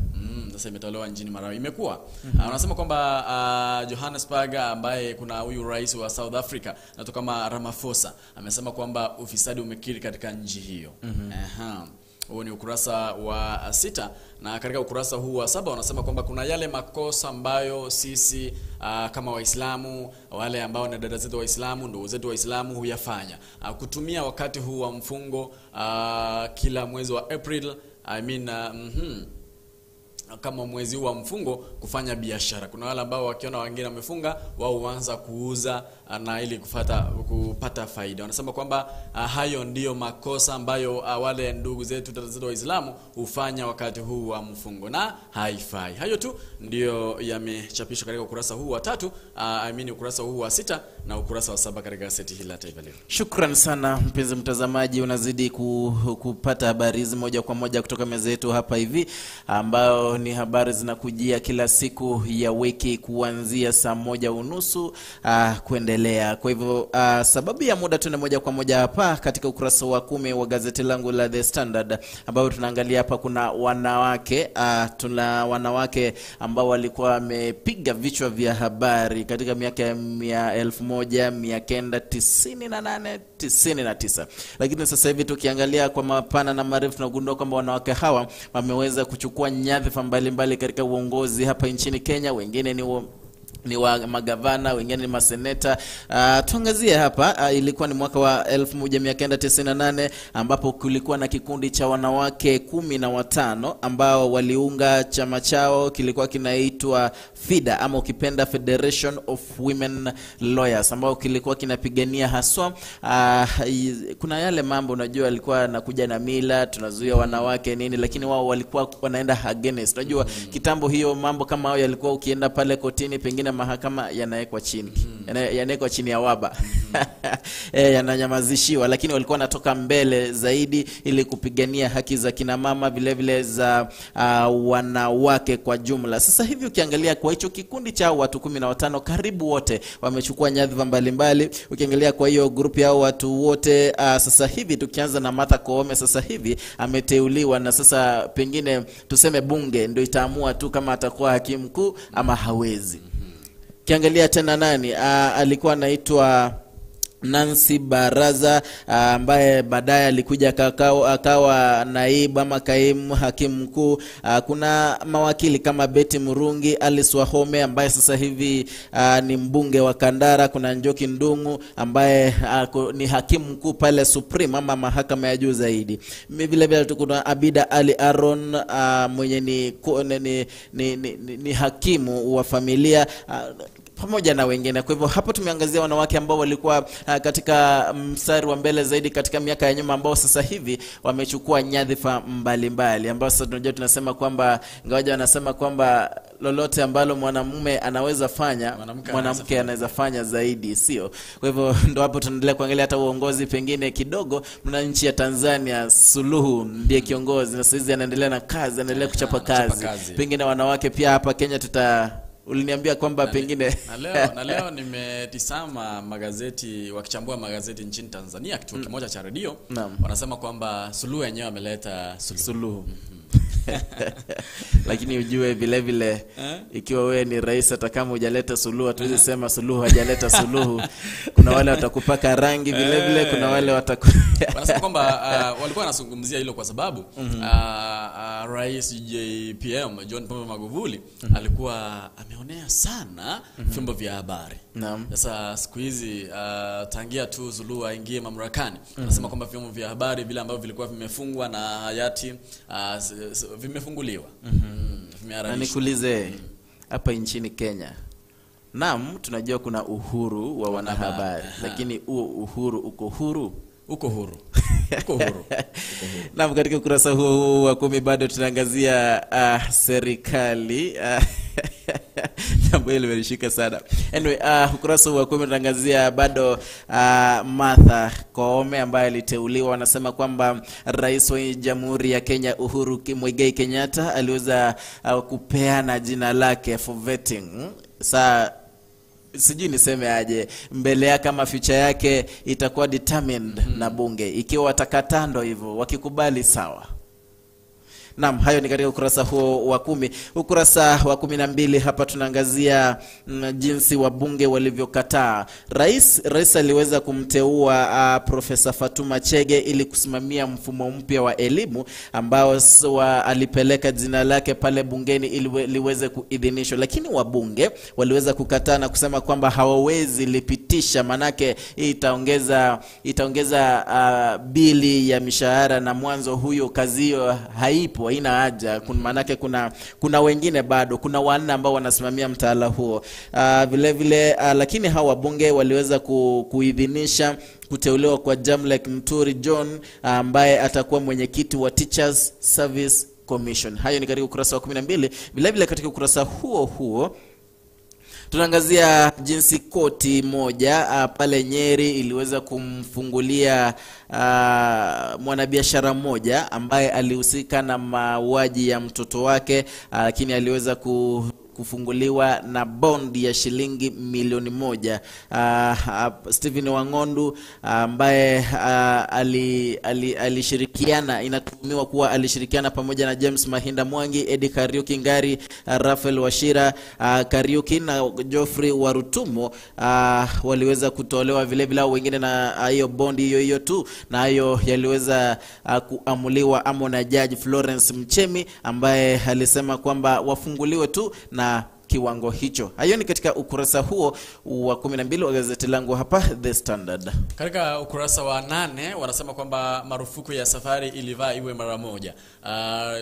Sasa imetolewa nchini Malawi imekuwa. Wanasema kwamba Johannesburg, ambaye kuna huyu rais wa South Africa natoka kama Ramaphosa, amesema kwamba ufisadi umekiri katika nchi hiyo. Huo ni ukurasa wa 6, na katika ukurasa huu wa 7 wanasema kwamba kuna yale makosa ambayo sisi kama Waislamu, wale ambao ni dada zetu Waislamu, ndugu zetu Waislamu huyafanya. Kutumia wakati huu wa mfungo kila mwezi wa April, kama mwezi wa mfungo kufanya biashara. Kuna wale ambao wakiona wengine wamefunga wao huanza kuuza na ili kupata faida. Wanasema kwamba hayo ndiyo makosa ambayo wale ndugu zetu dada zetu Waislamu hufanya wakati huu wa mfungo na haifai. Hayo tu ndiyo yamechapishwa katika ukurasa huu wa 3, ukurasa huu wa 6 na ukurasa wa 7 katika gazeti hili la Taifa Leo. Shukran sana mpenzi mtazamaji, unazidi kupata habari hizi moja kwa moja kutoka meza yetu hapa hivi, ambao ni habari zinakujia kila siku ya wiki kuanzia saa 1:30 kuendelea. Kwa hivyo sababu ya muda tuna moja kwa moja hapa katika ukurasa wa 10 wa gazeti langu la The Standard, ambao tunaangalia hapa kuna wanawake, tuna wanawake ambao walikuwa wamepiga vichwa vya habari katika miaka ya 1998 99. Lakini sasa hivi tukiangalia kwa mapana na marefu tunagundua kwamba wanawake hawa wameweza kuchukua nyadhifa mbalimbali katika uongozi hapa nchini Kenya. Wengine ni wa magavana, wengine ni maseneta. Tuangazie hapa, ilikuwa ni mwaka wa 1998 ambapo kulikuwa na kikundi cha wanawake 15 ambao waliunga chama chao, kilikuwa kinaitwa FIDA ama ukipenda Federation of Women Lawyers, ambao kilikuwa kinapigania haswa kuna yale mambo unajua alikuwa anakuja na mila tunazuia wanawake nini, lakini wao walikuwa wanaenda against. Unajua kitambo hiyo mambo kama hayo yalikuwa ukienda pale kotini pengine mahakama yanawekwa chini, yanawekwa chini ya waba, yananyamazishiwa, lakini walikuwa wanatoka mbele zaidi ili kupigania haki za kina mama, vile vile za wanawake kwa jumla. Sasa hivi ukiangalia kwa hicho kikundi cha watu 15 karibu wote wamechukua nyadhifa mbalimbali. Ukiangalia kwa hiyo grupu yao watu wote, sasa hivi tukianza na Martha Koome, sasa hivi ameteuliwa, na sasa pengine tuseme bunge ndio itaamua tu kama atakuwa hakimu mkuu ama hawezi. Kiangalia tena nani, alikuwa anaitwa Nancy Baraza, ambaye baadaye alikuja akawa naibu ama kaimu hakimu mkuu. Kuna mawakili kama Betty Murungi, Alice Wahome ambaye sasa hivi ni mbunge wa Kandara. Kuna Njoki Ndungu ambaye ni hakimu mkuu pale Supreme ama mahakama ya juu zaidi. Vile vile kuna Abida Ali Aaron mwenye ni hakimu wa familia, pamoja na wengine. Kwa hivyo hapo tumeangazia wanawake ambao walikuwa katika mstari wa mbele zaidi katika miaka ya nyuma, ambao sasa hivi wamechukua nyadhifa mbalimbali, ambao sasa tunajua tunasema kwamba ingawaje wanasema kwamba lolote ambalo mwanamume anaweza fanya mwanamke anaweza fanya zaidi, sio? Kwa hivyo ndo hapo tunaendelea kuangalia hata uongozi pengine kidogo. Mna nchi ya Tanzania, Suluhu ndiye kiongozi na sasa anaendelea na kazi, anaendelea kuchapa kazi. Pengine wanawake pia hapa Kenya uliniambia kwamba pengine na leo nimetizama magazeti, wakichambua magazeti nchini Tanzania, kituo kimoja cha redio, wanasema kwamba Suluhu yenyewe ameleta suluhu. Lakini ujue vile vile ikiwa wewe ni rais, hata kama hujaleta suluhu, hatuwezi sema Suluhu hajaleta suluhu. Kuna wale watakupaka rangi vile vile, kuna wale wanasema kwamba walikuwa wanazungumzia hilo kwa sababu Rais JPM John Pombe Magufuli alikuwa ameonea sana vyombo vya habari. Sasa siku hizi tangia tu Suluhu aingie mamlakani, anasema kwamba vyombo vya habari vile ambavyo vilikuwa vimefungwa na hayati vimefunguliwa. Na nikuulize, hapa nchini Kenya, naam, tunajua kuna uhuru wa wanahabari, lakini huo uhuru uko huru? Uko huru. Uko huru. Naam, katika ukurasa huu wa 10 bado tunaangazia serikali. Jambo hili limenishika sana. Anyway, ukurasa wa 10 tunaangazia bado Martha Koome ambaye aliteuliwa. Wanasema kwamba Rais wa Jamhuri ya Kenya Uhuru Muigai Kenyatta aliweza kupeana jina lake for vetting. Sa sijui niseme aje, mbele yake kama future yake itakuwa determined na bunge. Ikiwa watakataa ndo hivyo, wakikubali sawa. Naam, hayo ni katika ukurasa huo wa 10. Ukurasa wa 12 hapa tunaangazia jinsi wabunge walivyokataa. Rais aliweza kumteua Profesa Fatuma Chege ili kusimamia mfumo mpya wa elimu ambao alipeleka jina lake pale bungeni ili liweze kuidhinishwa, lakini wabunge waliweza kukataa na kusema kwamba hawawezi lipitisha, manake hii itaongeza bili ya mishahara, na mwanzo huyo kazi hiyo haipo, haina haja. Manake kuna wengine bado, kuna wanne ambao wanasimamia mtaala huo. Vile vile lakini hawa wabunge waliweza kuidhinisha kuteuliwa kwa Jamlek Mturi John ambaye atakuwa mwenyekiti wa Teachers Service Commission. Hayo ni katika ukurasa wa 12. Vile vile katika ukurasa huo huo tunaangazia jinsi koti moja pale Nyeri iliweza kumfungulia mwanabiashara mmoja ambaye alihusika na mauaji ya mtoto wake, lakini aliweza kufunguliwa na bondi ya shilingi milioni 1. Stephen Wangondu ambaye alishirikiana, inatuhumiwa kuwa alishirikiana pamoja na James Mahinda Mwangi, Eddie Kariuki Ngari, Rafael Washira Kariuki na Geoffrey Warutumo, waliweza kutolewa vile vile wengine na hiyo bondi hiyo hiyo tu, na hayo yaliweza kuamuliwa amo na Judge Florence Mchemi ambaye alisema kwamba wafunguliwe tu na kiwango hicho. Hayo ni katika ukurasa huo wa 12 wa gazeti langu hapa The Standard. Katika ukurasa wa 8 wanasema kwamba marufuku ya safari ilivaa iwe mara moja.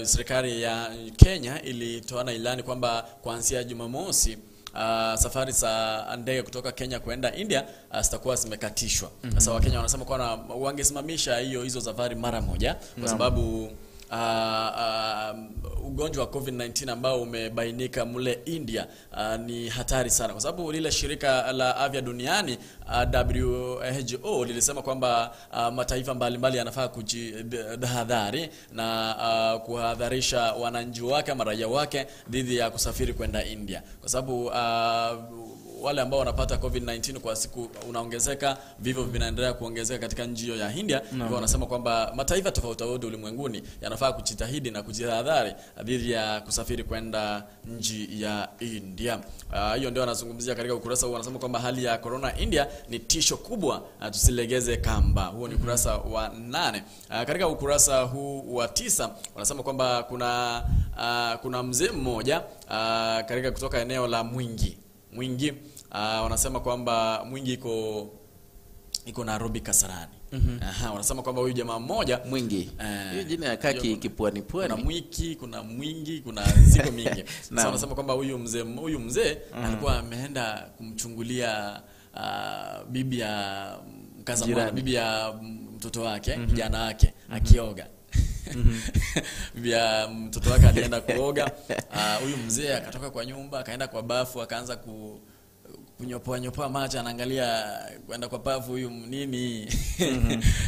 Serikali ya Kenya ilitoa ilani kwamba kuanzia Jumamosi safari za ndege kutoka Kenya kwenda India zitakuwa zimekatishwa. Sasa Wakenya wanasema kwamba wangesimamisha hizo safari mara moja kwa sababu ugonjwa wa COVID-19 ambao umebainika mule India ni hatari sana, kwa sababu lile shirika la afya duniani WHO lilisema kwamba mataifa mbalimbali yanafaa kujihadhari na kuhadharisha wananchi wake ama raia wake dhidi ya kusafiri kwenda India, kwa sababu wale ambao wanapata COVID-19 kwa siku unaongezeka, vifo vinaendelea kuongezeka katika nchi ya India. Hivyo wanasema kwamba mataifa tofauti tofauti ulimwenguni yanafaa kujitahidi na kujihadhari dhidi ya kusafiri kwenda nchi ya India. Hiyo ndio anazungumzia katika ukurasa huu. Wanasema kwamba hali ya corona India ni tisho kubwa, tusilegeze kamba. Huo ni ukurasa wa 8. Katika ukurasa huu wa 9 wanasema kwamba kuna mzee mmoja katika kutoka eneo la Mwingi. Wanasema kwamba Mwingi iko Nairobi Kasarani. Wanasema kwamba huyu jamaa mmoja Mwingi. Hiyo jina ya kaki kipwani pwani. Kuna Mwiki, kuna Mwingi, kuna ziko mingi. Sasa wanasema kwamba huyu mzee alikuwa ameenda kumchungulia bibi ya mkazamwana, bibi ya mtoto wake, kijana wake akioga. Bibi ya mtoto wake alienda kuoga. Huyu mzee akatoka kwa nyumba, akaenda kwa bafu, akaanza kunyopoa macho, anaangalia kwenda kwa bafu huyu nini.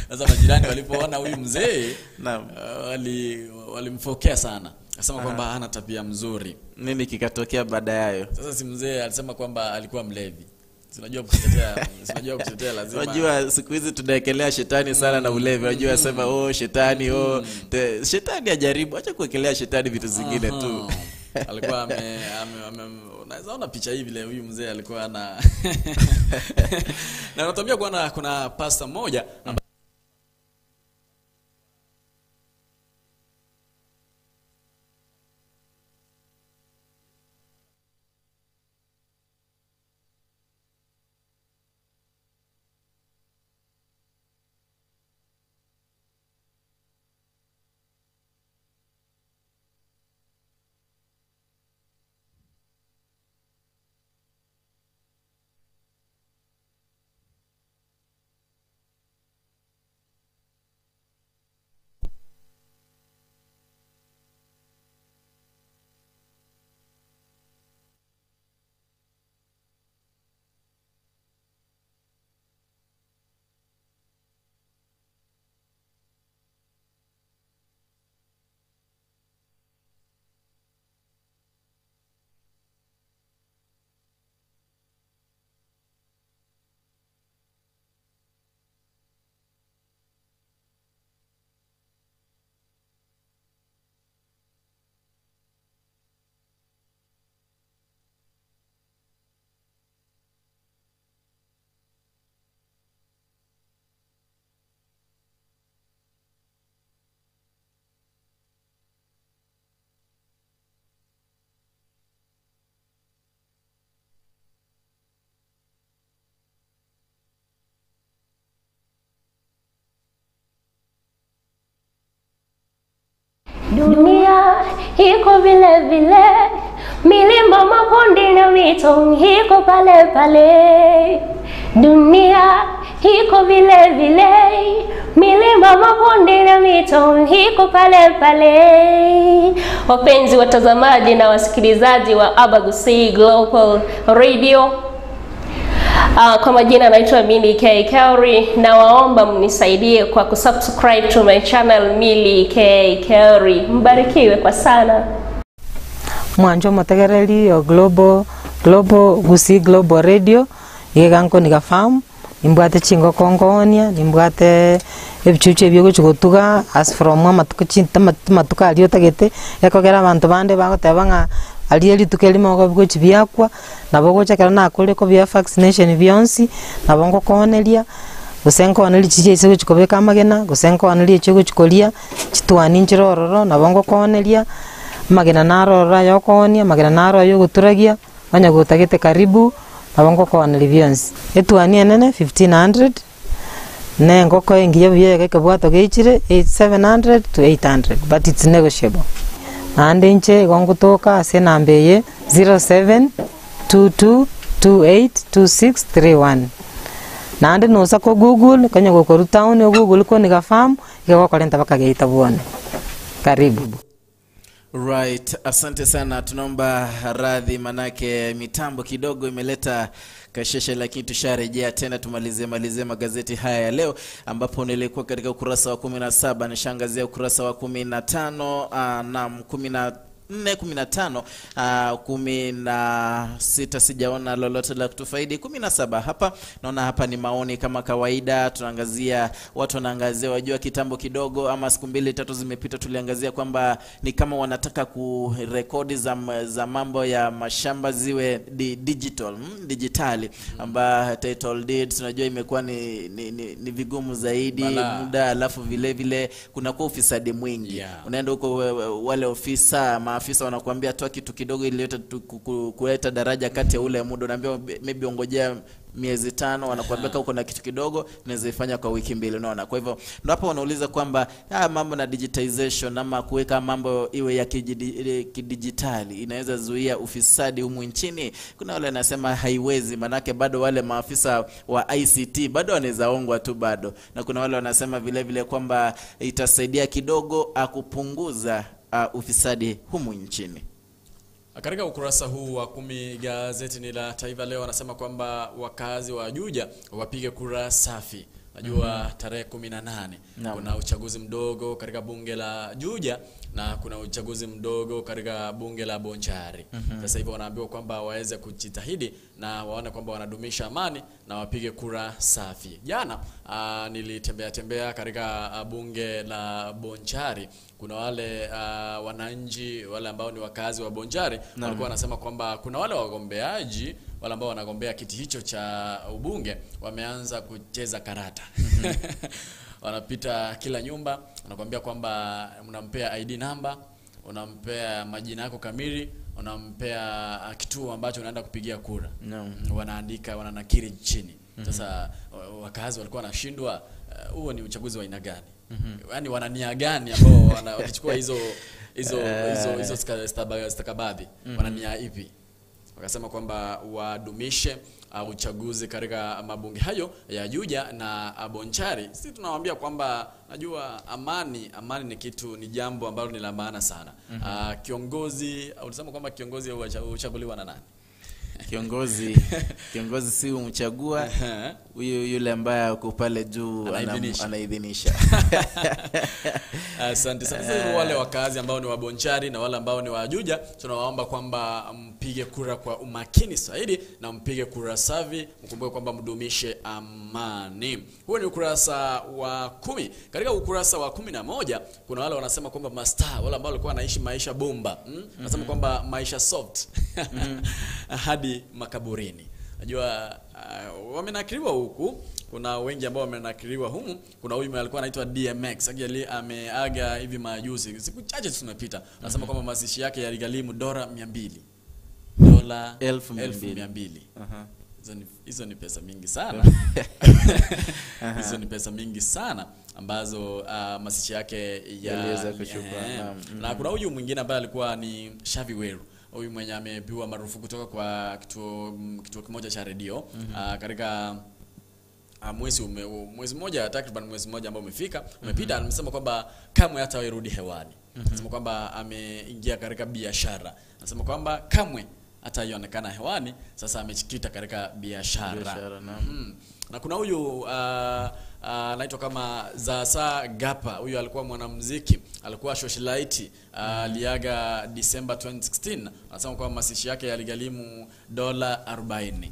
Sasa majirani walipoona huyu mzee walimfokea sana. Akasema kwamba hana tabia mzuri. Nini kikatokea baada yayo? Sasa si mzee alisema kwamba alikuwa mlevi. Unajua kutetea lazima. Unajua siku hizi tunaekelea shetani sana na ulevi. Unajua sema oh shetani, oh shetani ajaribu, acha kuekelea shetani vitu zingine tu. Alikuwa unaweza ona picha hii vile huyu mzee alikuwa na na anatuambia kuna pastor mmoja Dunia iko vile vile, milima, mabonde na mito iko pale pale. Dunia iko vile vile, milima, mabonde na mito iko pale pale. Wapenzi watazamaji na wasikilizaji wa Abagusii Global Radio, kwa majina naitwa Milly K Kauri, na waomba mnisaidie kwa kusubscribe to my channel Milly K Kauri. Mbarikiwe kwa sana. Mwanjo motegereri o Global Gusii Global Radio igeganko nigafamu nimbwate chingo kongonia nimbwate ebichuchu ebyogochugotuga as from amatuko matuko ario tagete ekogera abantu bande bagoteba ng'a ali rituko erimo gochi biakwa nabo gochakera nakore ko bia vaccination bionsi nabo ngokoneria gusenkoneria chiche ise gochikobeka amagena gusenkoneria echo gochikoria chitwani nchirororo nabo ngokoneria amagena narora yokonia amagena naro yogoturagia onye gotagete karibu nabo ngokoneria bionsi etwani enene 1500 ne ngoko engiya biye gekebwato geichire 700 to 800 but it's negotiable. Naende inche igo ngotoka ase enamba eye 0722282631. Naende nosa ko Google konya gokoru town o Google ko niga farm iga gokorenta bakageita bwone. Karibu. Right, asante sana. Tunaomba radhi manake mitambo kidogo imeleta kasheshe, lakini tusharejea tena tumalizie magazeti haya ya leo, ambapo nilikuwa katika ukurasa wa 17 nishangazia ukurasa wa 15 na 14 15 16 sijaona lolote la kutufaidi. 17 hapa naona hapa ni maoni kama kawaida, tunaangazia watu wanaangazia, wajua kitambo kidogo ama siku mbili tatu zimepita tuliangazia kwamba ni kama wanataka kurekodi za mambo ya mashamba ziwe digital, digitali, amba title deeds unajua imekuwa ni vigumu zaidi muda, alafu vile vile kuna kwa ufisadi mwingi. Unaenda huko wale ofisa maafisa wanakuambia toa kitu kidogo ili kuleta daraja kati ya ule muda, unaambiwa maybe ongojea miezi 5, wanakuambia uko na kitu kidogo unaweza ifanya kwa wiki 2, unaona. Kwa hivyo ndio hapo wanauliza kwamba mambo na digitization ama kuweka mambo iwe ya kidijitali inaweza zuia ufisadi humu nchini. Kuna wale wanasema haiwezi, manake bado wale maafisa wa ICT bado wanaweza ongwa tu bado, na kuna wale wanasema vile vile kwamba itasaidia kidogo kupunguza ufisadi humu nchini. Katika ukurasa huu wa 10 gazeti ni la Taifa Leo anasema kwamba wakazi wa Juja wapige kura safi. Najua tarehe 18 kuna uchaguzi mdogo katika bunge la Juja na kuna uchaguzi mdogo katika bunge la Bonchari. Sasa hivi wanaambiwa kwamba waweze kujitahidi na waone kwamba wanadumisha amani na wapige kura safi. Jana nilitembea tembea katika bunge la Bonchari. Kuna wale wananchi wale ambao ni wakazi wa Bonchari walikuwa wanasema kwamba kuna wale wagombeaji wale ambao wanagombea kiti hicho cha ubunge wameanza kucheza karata. Wanapita kila nyumba, wanakuambia kwamba unampea ID number, unampea majina yako kamili, unampea kituo ambacho unaenda kupigia kura. Wanaandika, wananakiri chini. Sasa wakazi walikuwa wanashindwa huo ni uchaguzi wa aina gani? Yaani wana nia gani ambao wakichukua hizo stakabadhi, wana nia ipi? Wakasema kwamba wadumishe uchaguzi katika mabunge hayo ya Juja na Bonchari. Sisi tunawaambia kwamba najua amani ni kitu, ni jambo ambalo ni la maana sana. Kiongozi, ulisema kwamba kiongozi huchaguliwa na nani? Kiongozi si umchagua, huyu yule ambaye yuko pale juu anaidhinisha. Asante sana. Sasa wale wakazi ambao ni wa Bonchari na wale ambao ni wa Juja, tunawaomba kwamba mpige kura kwa umakini zaidi na mpige kura safi, mkumbuke kwamba mdumishe amani. Huo ni ukurasa wa 10. Katika ukurasa wa 11 kuna wale wanasema kwamba mastaa, wale ambao walikuwa wanaishi maisha bomba, wanasema kwamba maisha soft hadi makaburini. Najua wamenakiliwa huku, kuna wengi ambao wamenakiliwa humu. Kuna huyu alikuwa anaitwa DMX, actually ameaga hivi majuzi, siku chache tumepita. Anasema kwamba mazishi yake yaligharimu $200. $200,000. Hizo ni pesa mingi sana. Hizo ni pesa mingi sana. ambazo mazishi yake yaliweza kuchukua. Na kuna huyu mwingine ambaye alikuwa ni Shavi Weru, huyu mwenye amepigwa marufuku kutoka kwa kituo kimoja cha redio katika mwezi mmoja, takriban mwezi mmoja ambao umepita. Amesema kwamba kamwe hatawairudi hewani. Anasema kwamba ameingia katika biashara. Anasema kwamba kamwe hataionekana hewani, sasa amejikita katika biashara. Na kuna huyu anaitwa kama Zasa Gapa. Huyu alikuwa mwanamuziki, alikuwa socialite, aliaga December 2016. Anasema kwamba mazishi yake yaligharimu $40.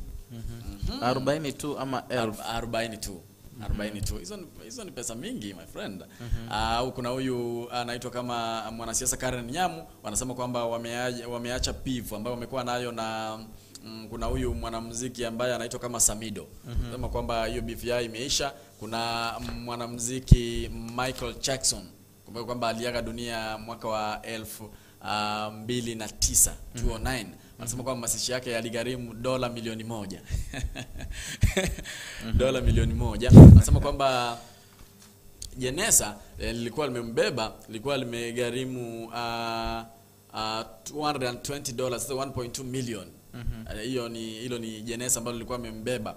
40 tu ama elfu? 42. 42. Hizo ni pesa mingi, my friend. Au kuna huyu anaitwa kama mwanasiasa Karen Nyamu, wanasema kwamba wameacha pivu ambayo wamekuwa nayo na kuna huyu mwanamuziki ambaye anaitwa kama Samido. Wanasema kwamba hiyo beef yao imeisha. Kuna mwanamuziki Michael Jackson, kumbuka kwamba aliaga dunia mwaka wa 2009, 2009. Wanasema kwamba mazishi yake yaligharimu $1 milioni. $1 milioni. Wanasema kwamba jeneza lilikuwa limembeba, lilikuwa limegharimu $220, sasa 1.2 million. Hiyo ni hilo ni jeneza ambalo lilikuwa limembeba.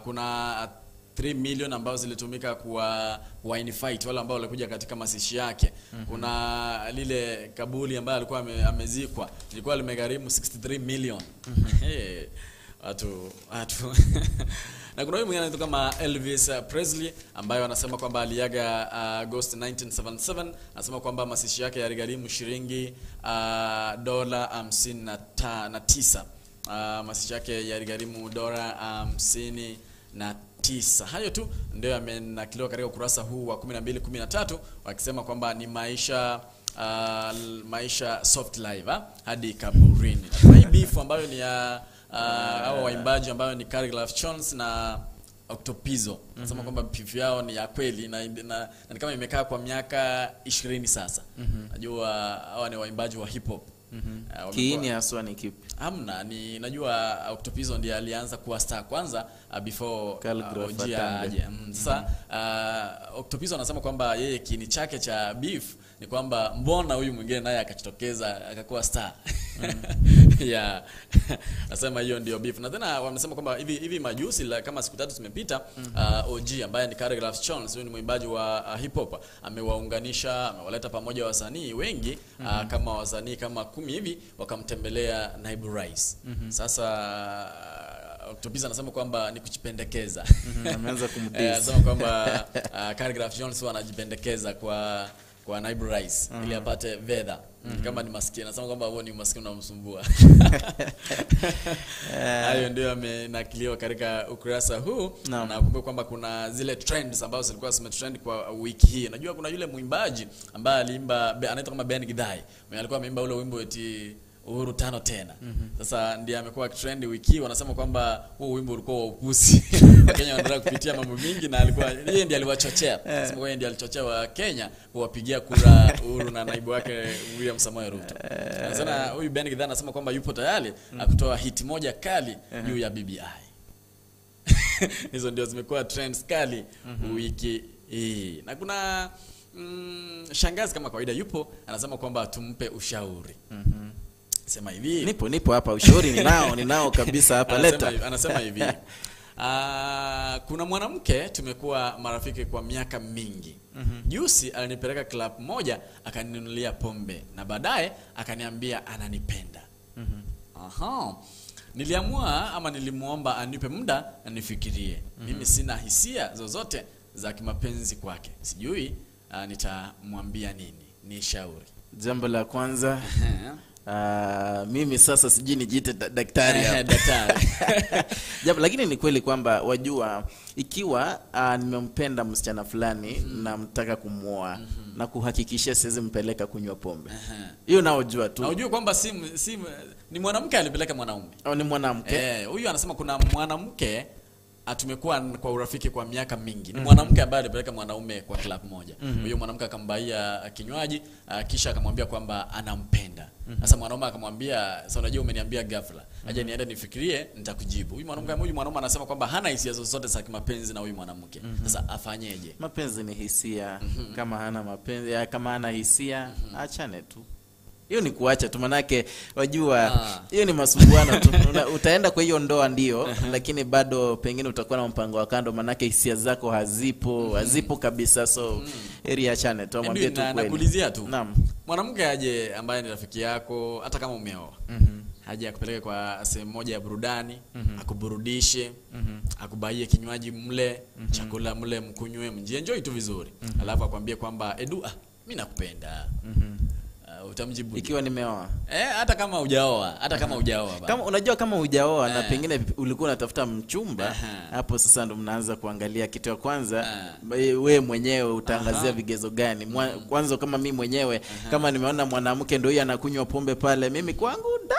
Kuna 3 million ambazo zilitumika kuwa invite wale ambao walikuja katika mazishi yake. Kuna lile kaburi ambayo alikuwa amezikwa, lilikuwa limegharimu 63 million. Hey, watu Na kuna huyu mwingine anaitwa kama Elvis Presley ambaye anasema kwamba aliaga August 1977. Anasema kwamba mazishi yake yaligharimu shilingi $59. Mazishi yake yaligharimu $59. Hayo tu ndio yamenakiliwa katika ukurasa huu wa 12 13, wakisema kwamba ni maisha maisha soft life hadi kaburini. Na hii beef ambayo ni ya hao waimbaji ambayo ni Khaligraph Jones na Octopizzo. Nasema kwamba beef yao ni ya kweli na ni kama imekaa kwa miaka 20 sasa. Najua hawa ni waimbaji wa hip hop. Kiini haswa ni kipi? Hamna, ni najua Octopizzo ndiye alianza kuwa star kwanza before Khaligraph OG aje. Sasa Octopizzo anasema kwamba yeye kiini chake cha beef ni kwamba mbona huyu mwingine naye akajitokeza akakuwa star. Yeah. Nasema hiyo ndio beef. Na tena wamesema kwamba hivi majuzi kama siku tatu zimepita, OG ambaye ni Khaligraph Jones, huyu ni mwimbaji wa hip hop, amewaunganisha, amewaleta pamoja wasanii wengi, kama wasanii kama 10 hivi, wakamtembelea naibu rais. Sasa Octopizzo anasema kwamba ni kujipendekeza. Ameanza kumdiss. Anasema kwamba Khaligraph Jones anajipendekeza kwa naibu rais ili apate fedha. Kama ni maskini, anasema kwamba huo ni maskini unamsumbua. Hayo ndio yamenakiliwa katika ukurasa huu. Na kumbuka kwamba kuna zile trends ambazo zilikuwa zimetrend kwa wiki hii. Najua kuna yule mwimbaji ambaye aliimba, anaitwa kama Ben Gidai, mwenye alikuwa ameimba ule wimbo eti Uhuru 5 tena. Sasa ndiye amekuwa trend wiki hii. Wanasema kwamba huu wimbo ulikuwa wa upuzi. Wakenya wanaendelea kupitia mambo mingi na alikuwa yeye ndiye aliwachochea. Anasema yeye ndiye alichochea wa Kenya kuwapigia kura Uhuru na naibu wake William Samoei Ruto. Sasa huyu Ben Gidai anasema kwamba yupo tayari kutoa hit moja kali juu ya BBI. Hizo ndio zimekuwa trends kali wiki hii. Na kuna shangazi kama kawaida yupo, anasema kwamba tumpe ushauri. Sema hivi. Nipo hapa, ushauri ninao kabisa hapa, leta. Anasema hivi. Kuna mwanamke tumekuwa marafiki kwa miaka mingi. Juzi alinipeleka club moja akaninunulia pombe na baadaye akaniambia ananipenda. Aha. Niliamua ama nilimuomba anipe muda anifikirie. Mimi sina hisia zozote za kimapenzi kwake. Sijui nitamwambia nini. Ni shauri. Jambo la kwanza, mimi sasa sijui nijiite daktari hapa. Daktari. Jambo lakini ni kweli kwamba wajua ikiwa nimempenda msichana fulani na mtaka kumuoa na kuhakikishia siwezi mpeleka kunywa pombe. Hiyo naojua tu. Na unajua kwamba si ni mwanamke alipeleka mwanaume. Au ni mwanamke? Huyu anasema kuna mwanamke tumekuwa kwa urafiki kwa miaka mingi. Ni mwanamke ambaye alipeleka mwanaume kwa club moja. Huyo mwanamke akambaia kinywaji, kisha akamwambia kwamba anampenda. Sasa mwanaume akamwambia, sasa unajua umeniambia ghafla, aje niende nifikirie nitakujibu. Huyu mwanamke, huyu mwanaume anasema kwamba hana hisia zozote za kimapenzi na huyu mwanamke. Sasa afanyeje? Mapenzi ni hisia. Kama hana mapenzi, kama hana hisia, achane tu. Hiyo ni kuacha tu, manake wajua hiyo ni masumbuano tu. Utaenda kwa hiyo ndoa ndio, lakini bado pengine utakuwa na mpango wa kando, manake hisia zako hazipo, hazipo kabisa. So heri achane tu, amwambie tu kweli. Nakuulizia tu. Naam. Mwanamke aje ambaye ni rafiki yako hata kama umeoa, haje akupeleke kwa sehemu moja ya burudani, akuburudishe, akubaie kinywaji mle, chakula mle, mkunywe, mjienjoy tu vizuri. Alafu akwambie kwamba Edu, mimi nakupenda. Utamjibu ikiwa nimeoa? Hata kama hujaoa, hata kama hujaoa. Kama unajua kama hujaoa na pengine ulikuwa unatafuta mchumba, hapo sasa ndo mnaanza kuangalia kitu ya kwanza, wewe mwenyewe utaangazia vigezo gani. Kwanza kama mimi mwenyewe, kama nimeona mwanamke ndio yeye anakunywa pombe pale, mimi kwangu da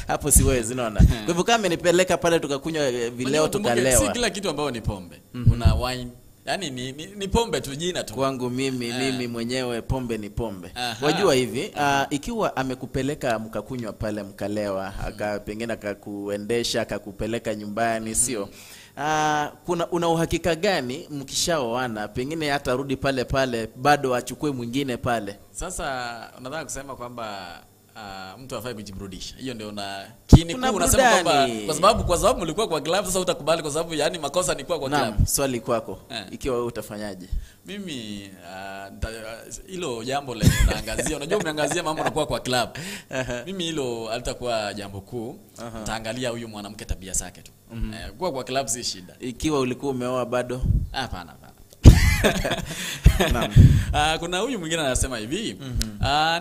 hapo siwezi, unaona. Kwa hivyo kama amenipeleka pale tukakunywa vileo tukalewa. Si kila kitu ambayo ni pombe. Kuna wine. Yaani ni pombe tu, jina tu. Kwangu mimi mimi mwenyewe pombe ni pombe. Wajua hivi, ikiwa amekupeleka mkakunywa pale mkalewa, aka pengine akakuendesha akakupeleka nyumbani, sio? Kuna una uhakika gani mkishaoana pengine hata rudi pale pale bado achukue mwingine pale? Sasa unataka kusema kwamba mtu hafai kujiburudisha. Hiyo ndio una kini kuu unasema kwamba kwa sababu mlikuwa kwa club, sasa utakubali kwa sababu yani makosa ni kwa club. Naam, swali kwako. Ikiwa wewe utafanyaje? Mimi hilo jambo la unaangazia, unajua umeangazia mambo na kwa club. Mimi hilo halitakuwa jambo kuu. Nitaangalia huyu mwanamke tabia zake tu. Kwa club si shida. Ikiwa ulikuwa umeoa bado? Hapana, hapana. Kuna huyu mwingine anasema hivi,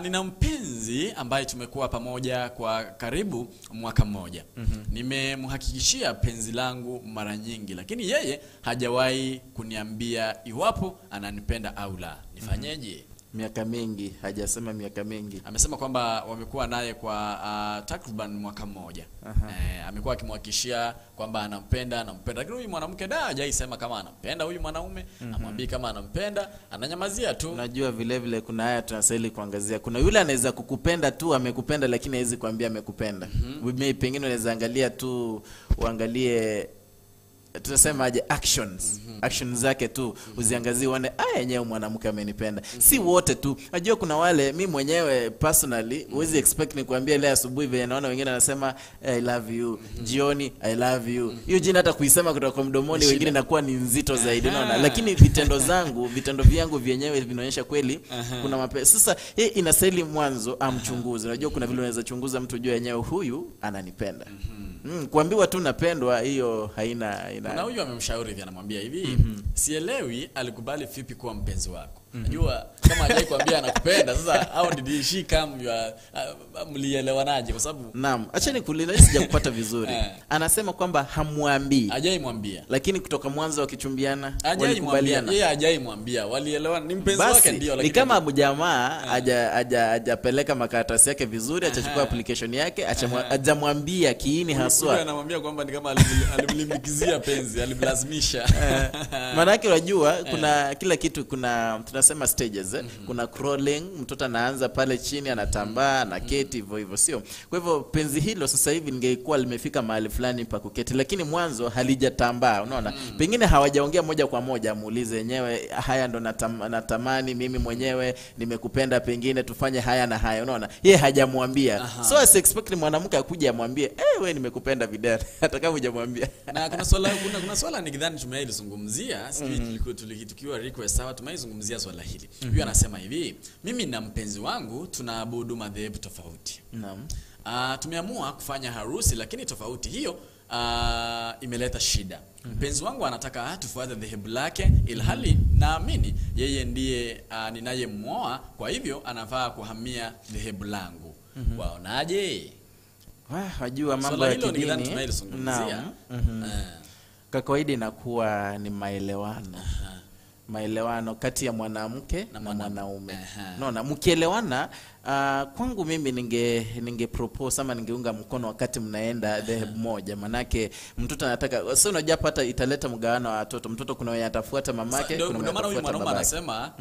nina mpenzi ambaye tumekuwa pamoja kwa karibu mwaka mmoja. Nimemhakikishia penzi langu mara nyingi, lakini yeye hajawahi kuniambia iwapo ananipenda au la. Nifanyeje? Miaka mingi hajasema, miaka mingi. Amesema kwamba wamekuwa naye kwa takriban mwaka mmoja. Amekuwa akimhakikishia kwamba anampenda, anampenda. Lakini huyu mwanamke da hajaisema kama anampenda huyu mwanaume, amwambii kama anampenda, ananyamazia tu. Unajua vile vile kuna haya tunastahili kuangazia. Kuna yule anaweza kukupenda tu, amekupenda lakini hawezi kuambia amekupenda. Mimi pengine unaweza angalia tu, uangalie tunasema aje actions. Actions zake tu uziangazie uone yenyewe mwanamke amenipenda. Si wote tu. Unajua kuna wale, mimi mwenyewe personally huwezi expect ni kuambia leo asubuhi vile naona wengine anasema I love you, jioni I love you. Hiyo jina hata kuisema kutoka kwa mdomoni wengine inakuwa ni nzito zaidi, unaona. Lakini vitendo zangu, vitendo vyangu vyenyewe vinaonyesha kweli kuna mapenzi. Sasa hii inastahili mwanzo amchunguze. Unajua kuna vile unaweza chunguza mtu ujue yenyewe huyu ananipenda. Kuambiwa tu napendwa hiyo haina. Na huyu amemshauri hivi, anamwambia hivi, sielewi alikubali vipi kuwa mpenzi wako. Unajua kama hajai kuambia anakupenda, sasa how did she come your mlielewanaje? Kwa sababu naam, acha nikuulize, sijakupata vizuri. Anasema kwamba hamwambii. Hajaimwambia. Lakini kutoka mwanzo wakichumbiana walikubaliana. Yeye hajaimwambia, walielewana, ni mpenzi wake ndio, lakini ni kama jamaa hajapeleka makaratasi yake vizuri, achachukua application yake, hajamwambia kiini haswa. Anamwambia kwamba ni kama alimlimbikizia penzi, alimlazimisha. Maana yake unajua kuna kila kitu, kuna tunasema stages, Kuna crawling, mtoto anaanza pale chini anatambaa, anaketi hivyo hivyo, sio? Kwa hivyo penzi hilo sasa hivi lingekuwa limefika mahali fulani pa kuketi, lakini mwanzo halijatambaa, unaona? Pengine hawajaongea moja kwa moja, muulize yenyewe haya ndo natamani mimi mwenyewe, nimekupenda, pengine tufanye haya na haya, unaona? Yeye hajamwambia. So as expect mwanamke akuje amwambie, wewe nimekupenda vidana, hata kama hujamwambia. Na kuna swala, kuna swala nikidhani tumeilizungumzia, sijui tukiwa request sawa, tumeizungumzia swala hili. Huyu anasema hivi, mimi na mpenzi wangu tunaabudu madhehebu tofauti. Naam. Tumeamua kufanya harusi, lakini tofauti hiyo imeleta shida. Mpenzi wangu anataka tufuate dhehebu lake, ilhali naamini yeye ndiye ninayemwoa, kwa hivyo anafaa kuhamia dhehebu langu. Waonaje? Wajua mambo ya kidini. Naam. Kwa kawaida inakuwa ni maelewano. Maelewano kati ya mwanamke na mwanaume. Naona mkielewana, kwangu mimi ninge propose ama ningeunga mkono wakati mnaenda dhehebu moja, manake mtoto anataka, sio unajua hata italeta mgawano wa watoto. Mtoto kuna wenye atafuata mamake, kuna ndio maana huyu atafuata mwanaume babake. anasema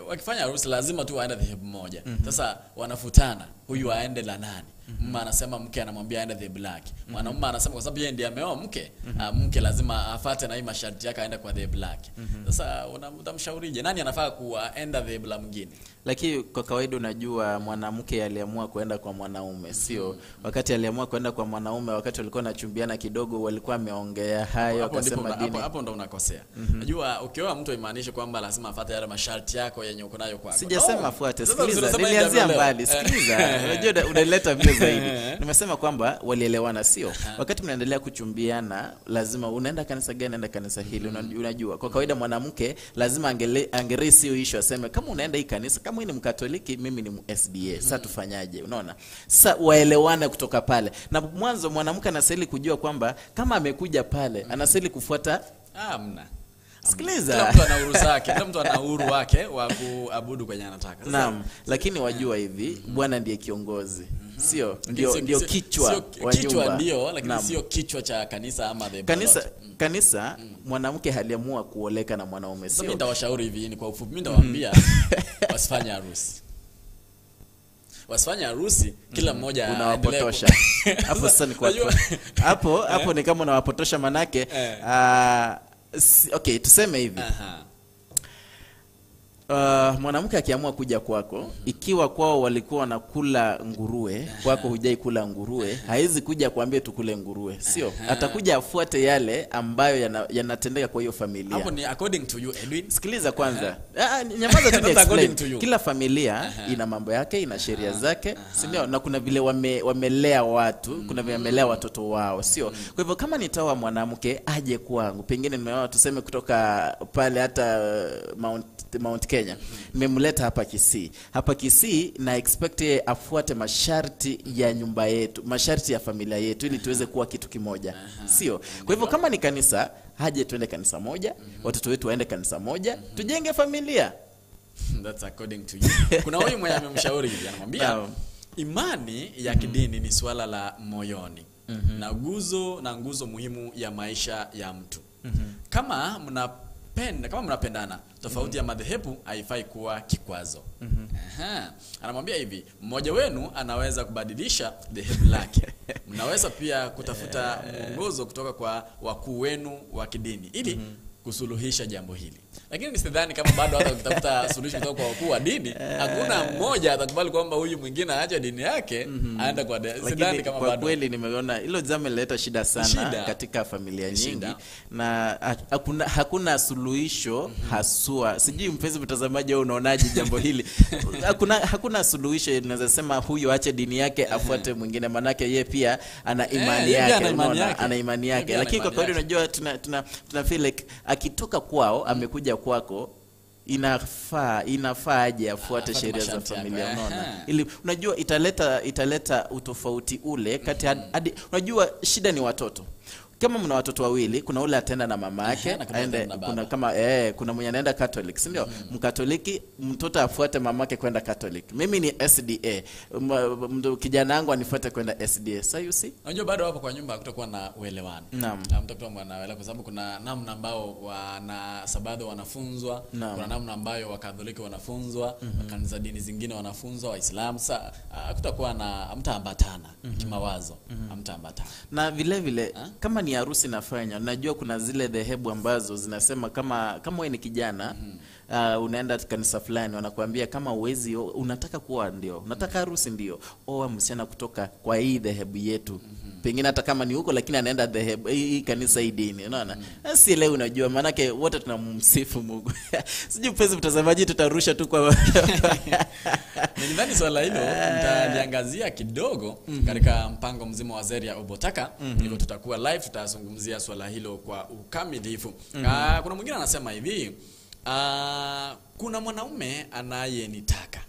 wakifanya harusi lazima tu waende dhehebu moja. Sasa wanafutana, huyu aende la nani? Mama anasema mke anamwambia aende dhehebu lake. Mwanaume anasema kwa sababu yeye ndiye ameoa mke, mke lazima afuate na hii masharti yake aende kwa dhehebu lake. Sasa utamshaurije? Nani anafaa kuenda dhehebu la mwingine? Lakini kwa kawaida unajua mwanamke aliamua kuenda kwa mwanaume, sio? Wakati aliamua kuenda kwa mwanaume, wakati walikuwa wanachumbiana kidogo, walikuwa wameongea hayo, akasema dini. Hapo ndo unakosea. Unajua ukioa mtu haimaanishi kwamba lazima afuate yale masharti yako yenye uko nayo kwako. Sijasema afuate. Sikiliza, nilianzia mbali. Sikiliza. Unajua unaleta vile zaidi. Nimesema kwamba walielewana, sio? Wakati mnaendelea kuchumbiana, lazima unaenda kanisa gani, unaenda kanisa hili, unajua. Kwa kawaida mwanamke lazima angerisi hiyo issue, aseme kama unaenda hii kanisa, kama ni Mkatoliki, mimi ni SDA. Sasa tufanyaje? Unaona? Sasa waelewane kutoka pale. Na mwanzo mwanamke anastahili kujua kwamba kama amekuja pale, anastahili kufuata. Hamna. Sikiliza. Kila mtu ana uhuru zake, kila mtu ana uhuru wake wa kuabudu kwenye anataka. Naam, lakini wajua hivi, Bwana ndiye kiongozi. Sio, ndio kichwa wa nyumba. Kichwa ndio, lakini sio kichwa cha kanisa ama the kanisa. Mwanamke aliamua kuoleka na mwanaume, sio? Mimi nitawashauri hivi, ni kwa ufupi, mimi nitawaambia wasifanye harusi. Wasifanye harusi, kila mmoja unawapotosha. Hapo sasa ni kwa hapo ni kama unawapotosha, manake okay, tuseme hivi. Mwanamke akiamua kuja kwako, ikiwa kwao walikuwa wanakula nguruwe, kwako hujai kula nguruwe, haizi kuja kuambia tukule nguruwe, sio? Atakuja afuate yale ambayo yanatendeka kwa hiyo familia. Hapo ni according to you, Edwin. Sikiliza kwanza. Nyamaza tu ni explain. Kila familia ina mambo yake, ina sheria zake, si ndio? Na kuna vile wamelea watu, kuna vile wamelea watoto wao, sio? Kwa hivyo kama nitaoa mwanamke aje kwangu, pengine nimeoa tuseme kutoka pale hata Mount Kenya, nimemleta hapa Kisii. Hapa Kisii na expect afuate masharti ya nyumba yetu, masharti ya familia yetu, ili tuweze kuwa kitu kimoja, sio? Kwa hivyo kama ni kanisa, haje tuende kanisa moja, watoto wetu waende kanisa moja, tujenge familia. That's according to you. Kuna huyu mwenye amemshauri hivi, anamwambia imani ya kidini ni swala la moyoni na nguzo muhimu ya maisha ya mtu. Kama mnapendana, tofauti ya madhehebu haifai kuwa kikwazo. Anamwambia hivi, mmoja wenu anaweza kubadilisha dhehebu lake. Mnaweza pia kutafuta mwongozo kutoka kwa wakuu wenu wa kidini ili kusuluhisha jambo hili. Lakini nisidhani kama bado hata ukitafuta suluhisho kutoka kwa wakuu wa dini, hakuna mmoja atakubali kwamba huyu mwingine aache dini yake aende kwa dini. Sidhani kama kwa bado. Kweli nimeona hilo jambo lileta shida sana katika familia nyingi, na hakuna suluhisho haswa. Sijui mpenzi mtazamaji wewe unaonaje jambo hili? Hakuna suluhisho inaweza sema huyu aache dini yake afuate mwingine, manake yeye pia ana imani yake, unaona, ana imani yake. Lakini kwa kawaida unajua tuna feel like akitoka kwao amekuja kwako, inafaa aje afuate sheria za familia, unaona? Ili unajua italeta utofauti ule kati hadi unajua shida ni watoto. Kama mna watoto wawili, kuna ule ataenda na mama yake, aende, kuna kama kuna mwenye anaenda Catholic, si ndio? Mkatoliki, mtoto afuate mamake kwenda Catholic. Mimi ni SDA, kijana wangu anifuate kwenda SDA. So you see? Unajua bado hapo kwa nyumba hakutakuwa na uelewano. Hamtakuwa na uelewano kwa sababu kuna namna ambao wana Sabato wanafunzwa, kuna namna ambayo Wakatoliki wanafunzwa, kanisa dini zingine wanafunzwa, Waislamu. Sasa hakutakuwa na hamtaambatana kimawazo, hamtaambatana. Na vile vile kama ni harusi nafanya, najua kuna zile dhehebu ambazo zinasema kama wewe ni kijana, unaenda kanisa fulani, wanakuambia kama uwezi, unataka kuoa ndio, unataka harusi ndio, oa msichana kutoka kwa hii dhehebu yetu. Pengine hata kama ni huko lakini anaenda dhehebu hii kanisa hii dini, unaona? Si leo unajua maana wote tunamsifu Mungu. Sijui mpenzi mtazamaji tutarusha tu kwa Nilidhani swala hilo nitaliangazia kidogo katika mpango mzima wa Zeria Obotaka. Hivyo tutakuwa live, tutazungumzia swala hilo kwa ukamilifu. Kuna mwingine anasema hivi, kuna mwanaume anayenitaka.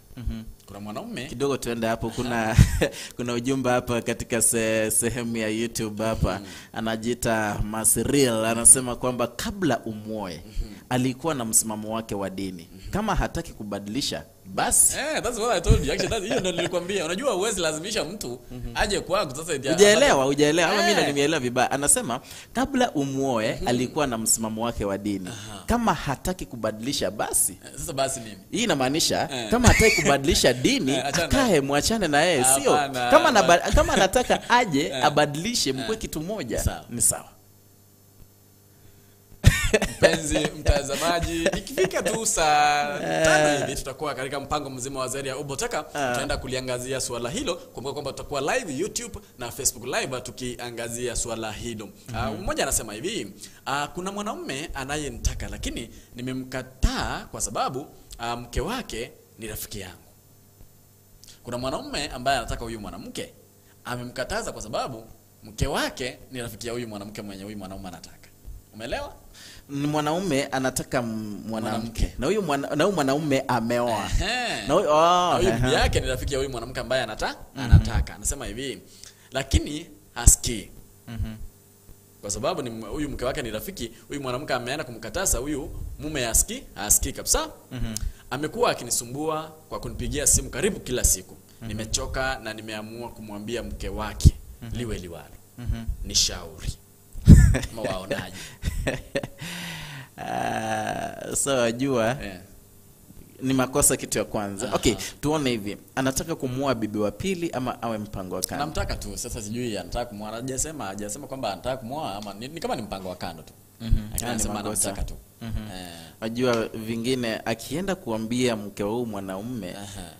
Kuna mwanaume kidogo tuende hapo, kuna kuna ujumbe hapa katika sehemu ya YouTube hapa. Anajiita Masiril, anasema kwamba kabla umuoe Alikuwa na msimamo wake wa dini. Kama hataki kubadilisha basi. That's what I told you. Actually, that's hiyo ndio nilikwambia. Unajua huwezi lazimisha mtu aje kwako sasa eti. Hujaelewa. Ama mimi ndo nimeelewa vibaya. Anasema kabla umuoe alikuwa na msimamo wake wa dini. Kama hataki kubadilisha basi. Sasa basi nini? Hii inamaanisha kama hataki kubadilisha dini akae, muachane na yeye, sio? Kama anataka aje abadilishe mkwe kitu moja, ni sawa. Mpenzi mtazamaji, ikifika tu saa 5 hivi tutakuwa katika mpango mzima wa Zaidi ya Ubotaka. Tutaenda kuliangazia swala hilo. Kumbuka kwamba tutakuwa live YouTube na Facebook live tukiangazia swala hilo. Mmoja anasema hivi, kuna mwanaume anayenitaka lakini nimemkataa kwa sababu mke wake ni rafiki yangu. Kuna mwanaume ambaye anataka huyu mwanamke, amemkataza kwa sababu mke wake ni rafiki ya huyu mwanamke mwenye huyu mwanaume anataka. Umeelewa? Ni mwanaume anataka mwanamke. Na huyu mwanaume ameoa. Na huyu bibi yake ni rafiki ya huyu mwanamke ambaye anataka. Anasema hivi, lakini hasikii. Kwa sababu ni huyu mke wake ni rafiki, huyu mwanamke ameenda kumkataza huyu mume hasikii kabisa. Amekuwa akinisumbua kwa kunipigia simu karibu kila siku. Nimechoka na nimeamua kumwambia mke wake liwe liwalo. Ni shauri. Mawaonaje? So wajua ni makosa kitu ya kwanza. Okay, tuone hivi. Anataka kumuoa bibi wa pili ama awe mpango wa kando? Anamtaka tu. Sasa sijui anataka kumuoa. Hajasema kwamba anataka kumuoa ama ni kama ni mpango wa kando tu. Lakini anasema anamtaka tu. Wajua vingine akienda kuambia mke wa huyu mwanaume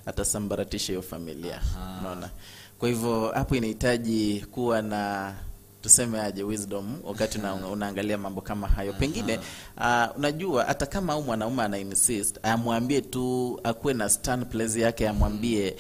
atasambaratisha hiyo familia. Unaona? Kwa hivyo hapo inahitaji kuwa na tuseme aje wisdom wakati unaangalia mambo kama hayo. Pengine unajua hata kama huyu mwanaume ana insist, amwambie tu, akuwe na stand place yake, amwambie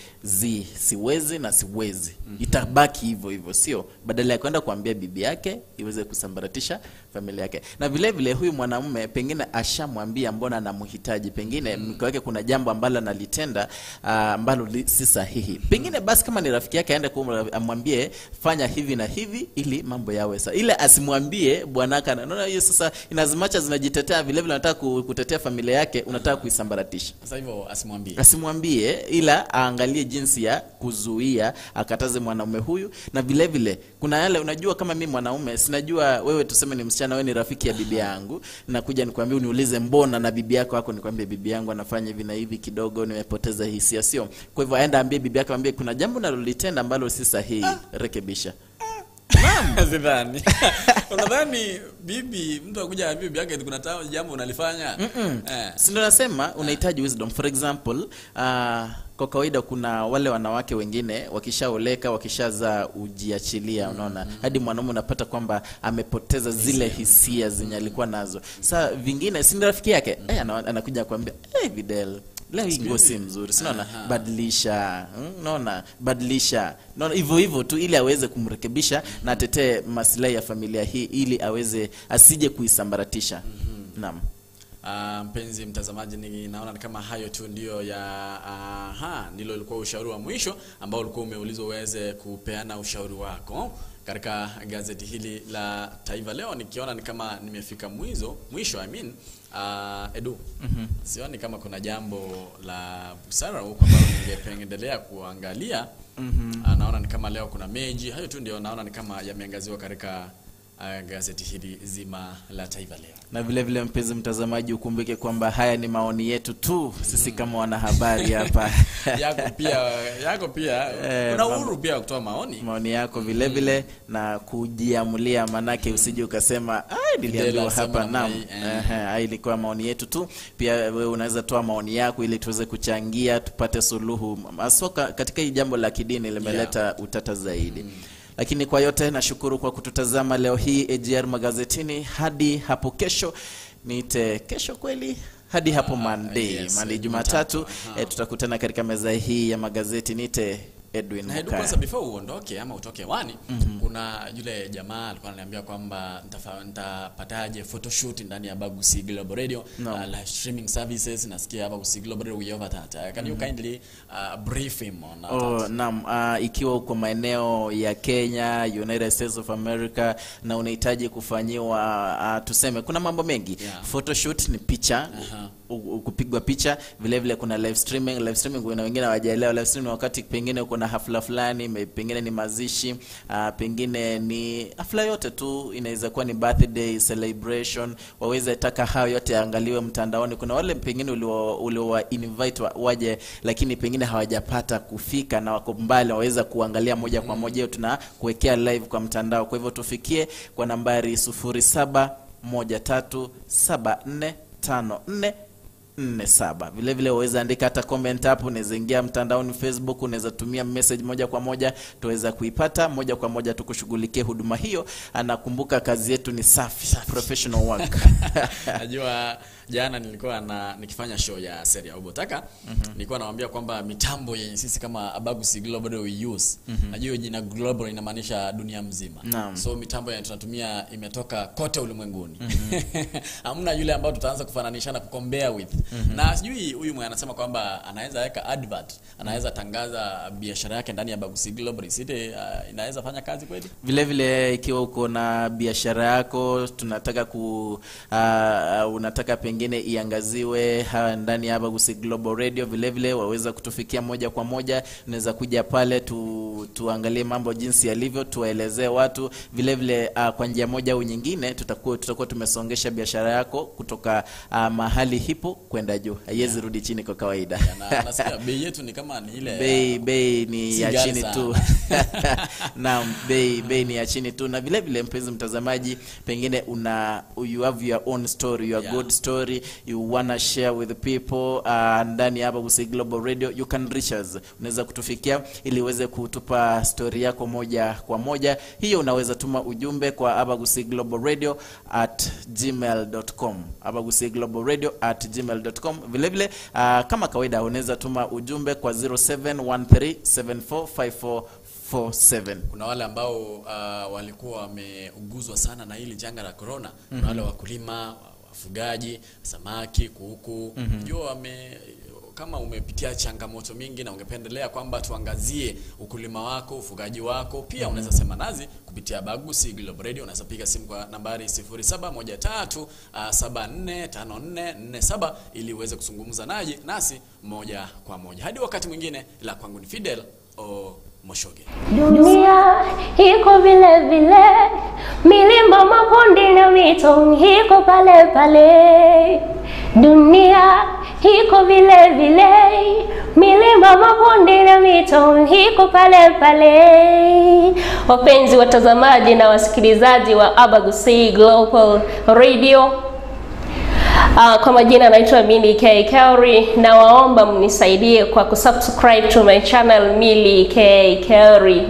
siwezi na siwezi. Itabaki hivyo hivyo, sio? Badala ya kwenda kuambia bibi yake iweze kusambaratisha familia yake. Na vile vile huyu mwanaume pengine ashamwambia mbona anamhitaji, pengine mke wake kuna jambo ambalo analitenda ambalo si sahihi. Pengine basi kama ni rafiki yake aende amwambie fanya hivi na hivi ili mambo yawe sawa. Ile asimwambie bwanaka. Naona hiyo sasa inazimacha zinajitetea, vile vile unataka kutetea familia yake, unataka kuisambaratisha. Sasa hivyo asimwambie. Asimwambie, ila aangalie jinsi ya kuzuia, akataze mwanaume huyu. Na vile vile kuna yale unajua kama mimi mwanaume sinajua wewe, tuseme ni msichana, wewe ni rafiki ya bibi yangu, nakuja nikwambie uniulize mbona na bibi yako hako, nikwambie bibi yangu anafanya hivi na hivi, kidogo nimepoteza hisia, sio? Kwa hivyo aenda ambie bibi yako, ambie kuna jambo nalolitenda ambalo si sahihi, rekebisha. Sidhani. Unadhani bibi mtu akuja bibi yake kuna jambo unalifanya? Si ndio nasema unahitaji wisdom. For example, kwa kawaida kuna wale wanawake wengine wakishaoleka, wakishaza ujiachilia, unaona? Hadi mwanaume unapata kwamba amepoteza zile hisia zenye alikuwa nazo. Sasa vingine si rafiki yake, anakuja kuambia, Videl, leo hii nguo si mzuri, si unaona? Badilisha, unaona? Badilisha. Unaona hivyo hivyo tu ili aweze kumrekebisha na atetee maslahi ya familia hii ili aweze asije kuisambaratisha. Naam. Mpenzi mtazamaji, naona kama hayo tu ndio ya ndilo ilikuwa ushauri wa mwisho ambao ulikuwa umeulizwa uweze kupeana ushauri wako katika gazeti hili la Taifa Leo. Nikiona ni kama nimefika mwisho Edu. Sioni kama kuna jambo la busara huko ambalo ningependelea kuangalia. Naona ni kama leo kuna meji. Hayo tu ndio naona ni kama yameangaziwa katika gazeti hili zima la Taifa Leo. Na vile vile mpenzi mtazamaji, ukumbuke kwamba haya ni maoni yetu tu sisi kama wanahabari hapa. Yako pia una uhuru pia kutoa maoni yako vile vile na kujiamulia, manake usije ukasema niliambiwa hapa. Naam, ilikuwa maoni yetu tu. Pia wewe unaweza toa maoni yako ili tuweze kuchangia tupate suluhu. Haswa katika hii jambo la kidini limeleta utata zaidi. Lakini kwa yote nashukuru kwa kututazama leo hii AGR Magazetini. Hadi hapo kesho, niite kesho kweli, hadi hapo Monday, Monday Jumatatu, tutakutana katika meza hii ya magazeti. Niite Edwin Mukaya. Na kwanza before uondoke ama utoke wani, kuna Kuna yule jamaa alikuwa ananiambia kwamba nitapataje photoshoot ndani ya Bagusi Global Radio, live streaming services. Nasikia Bagusi Global Radio we over that. Can you kindly brief him on that? Oh, naam. Ikiwa uko maeneo ya Kenya, United States of America na unahitaji kufanyiwa, tuseme kuna mambo mengi. Photoshoot ni picha, kupigwa picha. Vile vile kuna live streaming. Live streaming kuna wengine hawajaelewa. Live streaming wakati pengine uko na hafla fulani, pengine ni mazishi, pengine ni hafla yote tu, inaweza kuwa ni birthday celebration, waweze taka hayo yote yaangaliwe mtandaoni. Kuna wale pengine uliowa invite waje, lakini pengine hawajapata kufika na wako mbali, waweza kuangalia moja kwa moja. Tunakuwekea live kwa mtandao. Kwa hivyo tufikie kwa nambari 0713745447. Vile vile waweza andika hata comment hapo, unaweza ingia mtandaoni Facebook, unaweza tumia message moja kwa moja, tuweza kuipata moja kwa moja tukushughulikie huduma hiyo. Anakumbuka kazi yetu ni safi, professional work. Najua jana nilikuwa nikifanya show ya Seria Ubotaka, nilikuwa nawaambia kwamba mitambo yenye sisi kama Abagusi Global we use, najua jina global inamaanisha dunia mzima. So mitambo yenye tunatumia imetoka kote ulimwenguni. Hamna yule ambao tutaanza kufananishana kukombea with. Na sijui huyu mwenye anasema kwamba anaweza weka advert, anaweza tangaza biashara yake ndani ya Bagusi Global City, inaweza fanya kazi kweli? Vile vile ikiwa uko na biashara yako, tunataka unataka pengine iangaziwe ndani ya Abagusi Global Radio, vile vile waweza kutufikia moja kwa moja. Unaweza kuja pale tuangalie mambo jinsi yalivyo, tuwaelezee watu. Vile vile kwa njia moja au nyingine tutakuwa tumesongesha biashara yako kutoka mahali hipo kwenda juu. Haiwezi rudi chini kwa kawaida. Na nasikia bei yetu ni kama ni ile bei ni ya chini tu. Naam, bei ni ya chini tu. Na vile vile mpenzi mtazamaji, pengine you have your own story, your good story you wanna share with the people, ndani ya Abagusi Global Radio you can reach us. Unaweza kutufikia ili uweze kutupa story yako moja kwa moja. Hiyo unaweza tuma ujumbe kwa abagusiglobalradio@gmail.com, abagusiglobalradio@gmail.com. Vile vile kama kawaida unaweza tuma ujumbe kwa 0713745447. Kuna wale ambao walikuwa wameuguzwa sana na hili janga la corona. Kuna wale wakulima, wafugaji, samaki, kuku. Unajua kama umepitia changamoto mingi na ungependelea kwamba tuangazie ukulima wako, ufugaji wako, pia unaweza sema nazi kupitia Bagusi Global Radio. Unaweza piga simu kwa nambari 0713745447 ili uweze kuzungumza nasi moja kwa moja. Hadi wakati mwingine, la kwangu ni Fidel o Moshoge. Dunia iko vile vile, milima, mabonde na mito iko pale pale. Dunia iko vile vile, milima, mabonde na mito iko pale pale. Wapenzi watazamaji na wasikilizaji wa Abagusi Global Radio, kwa majina naitwa Milly K Kauri, na waomba mnisaidie kwa kusubscribe to my channel Milly K Kauri.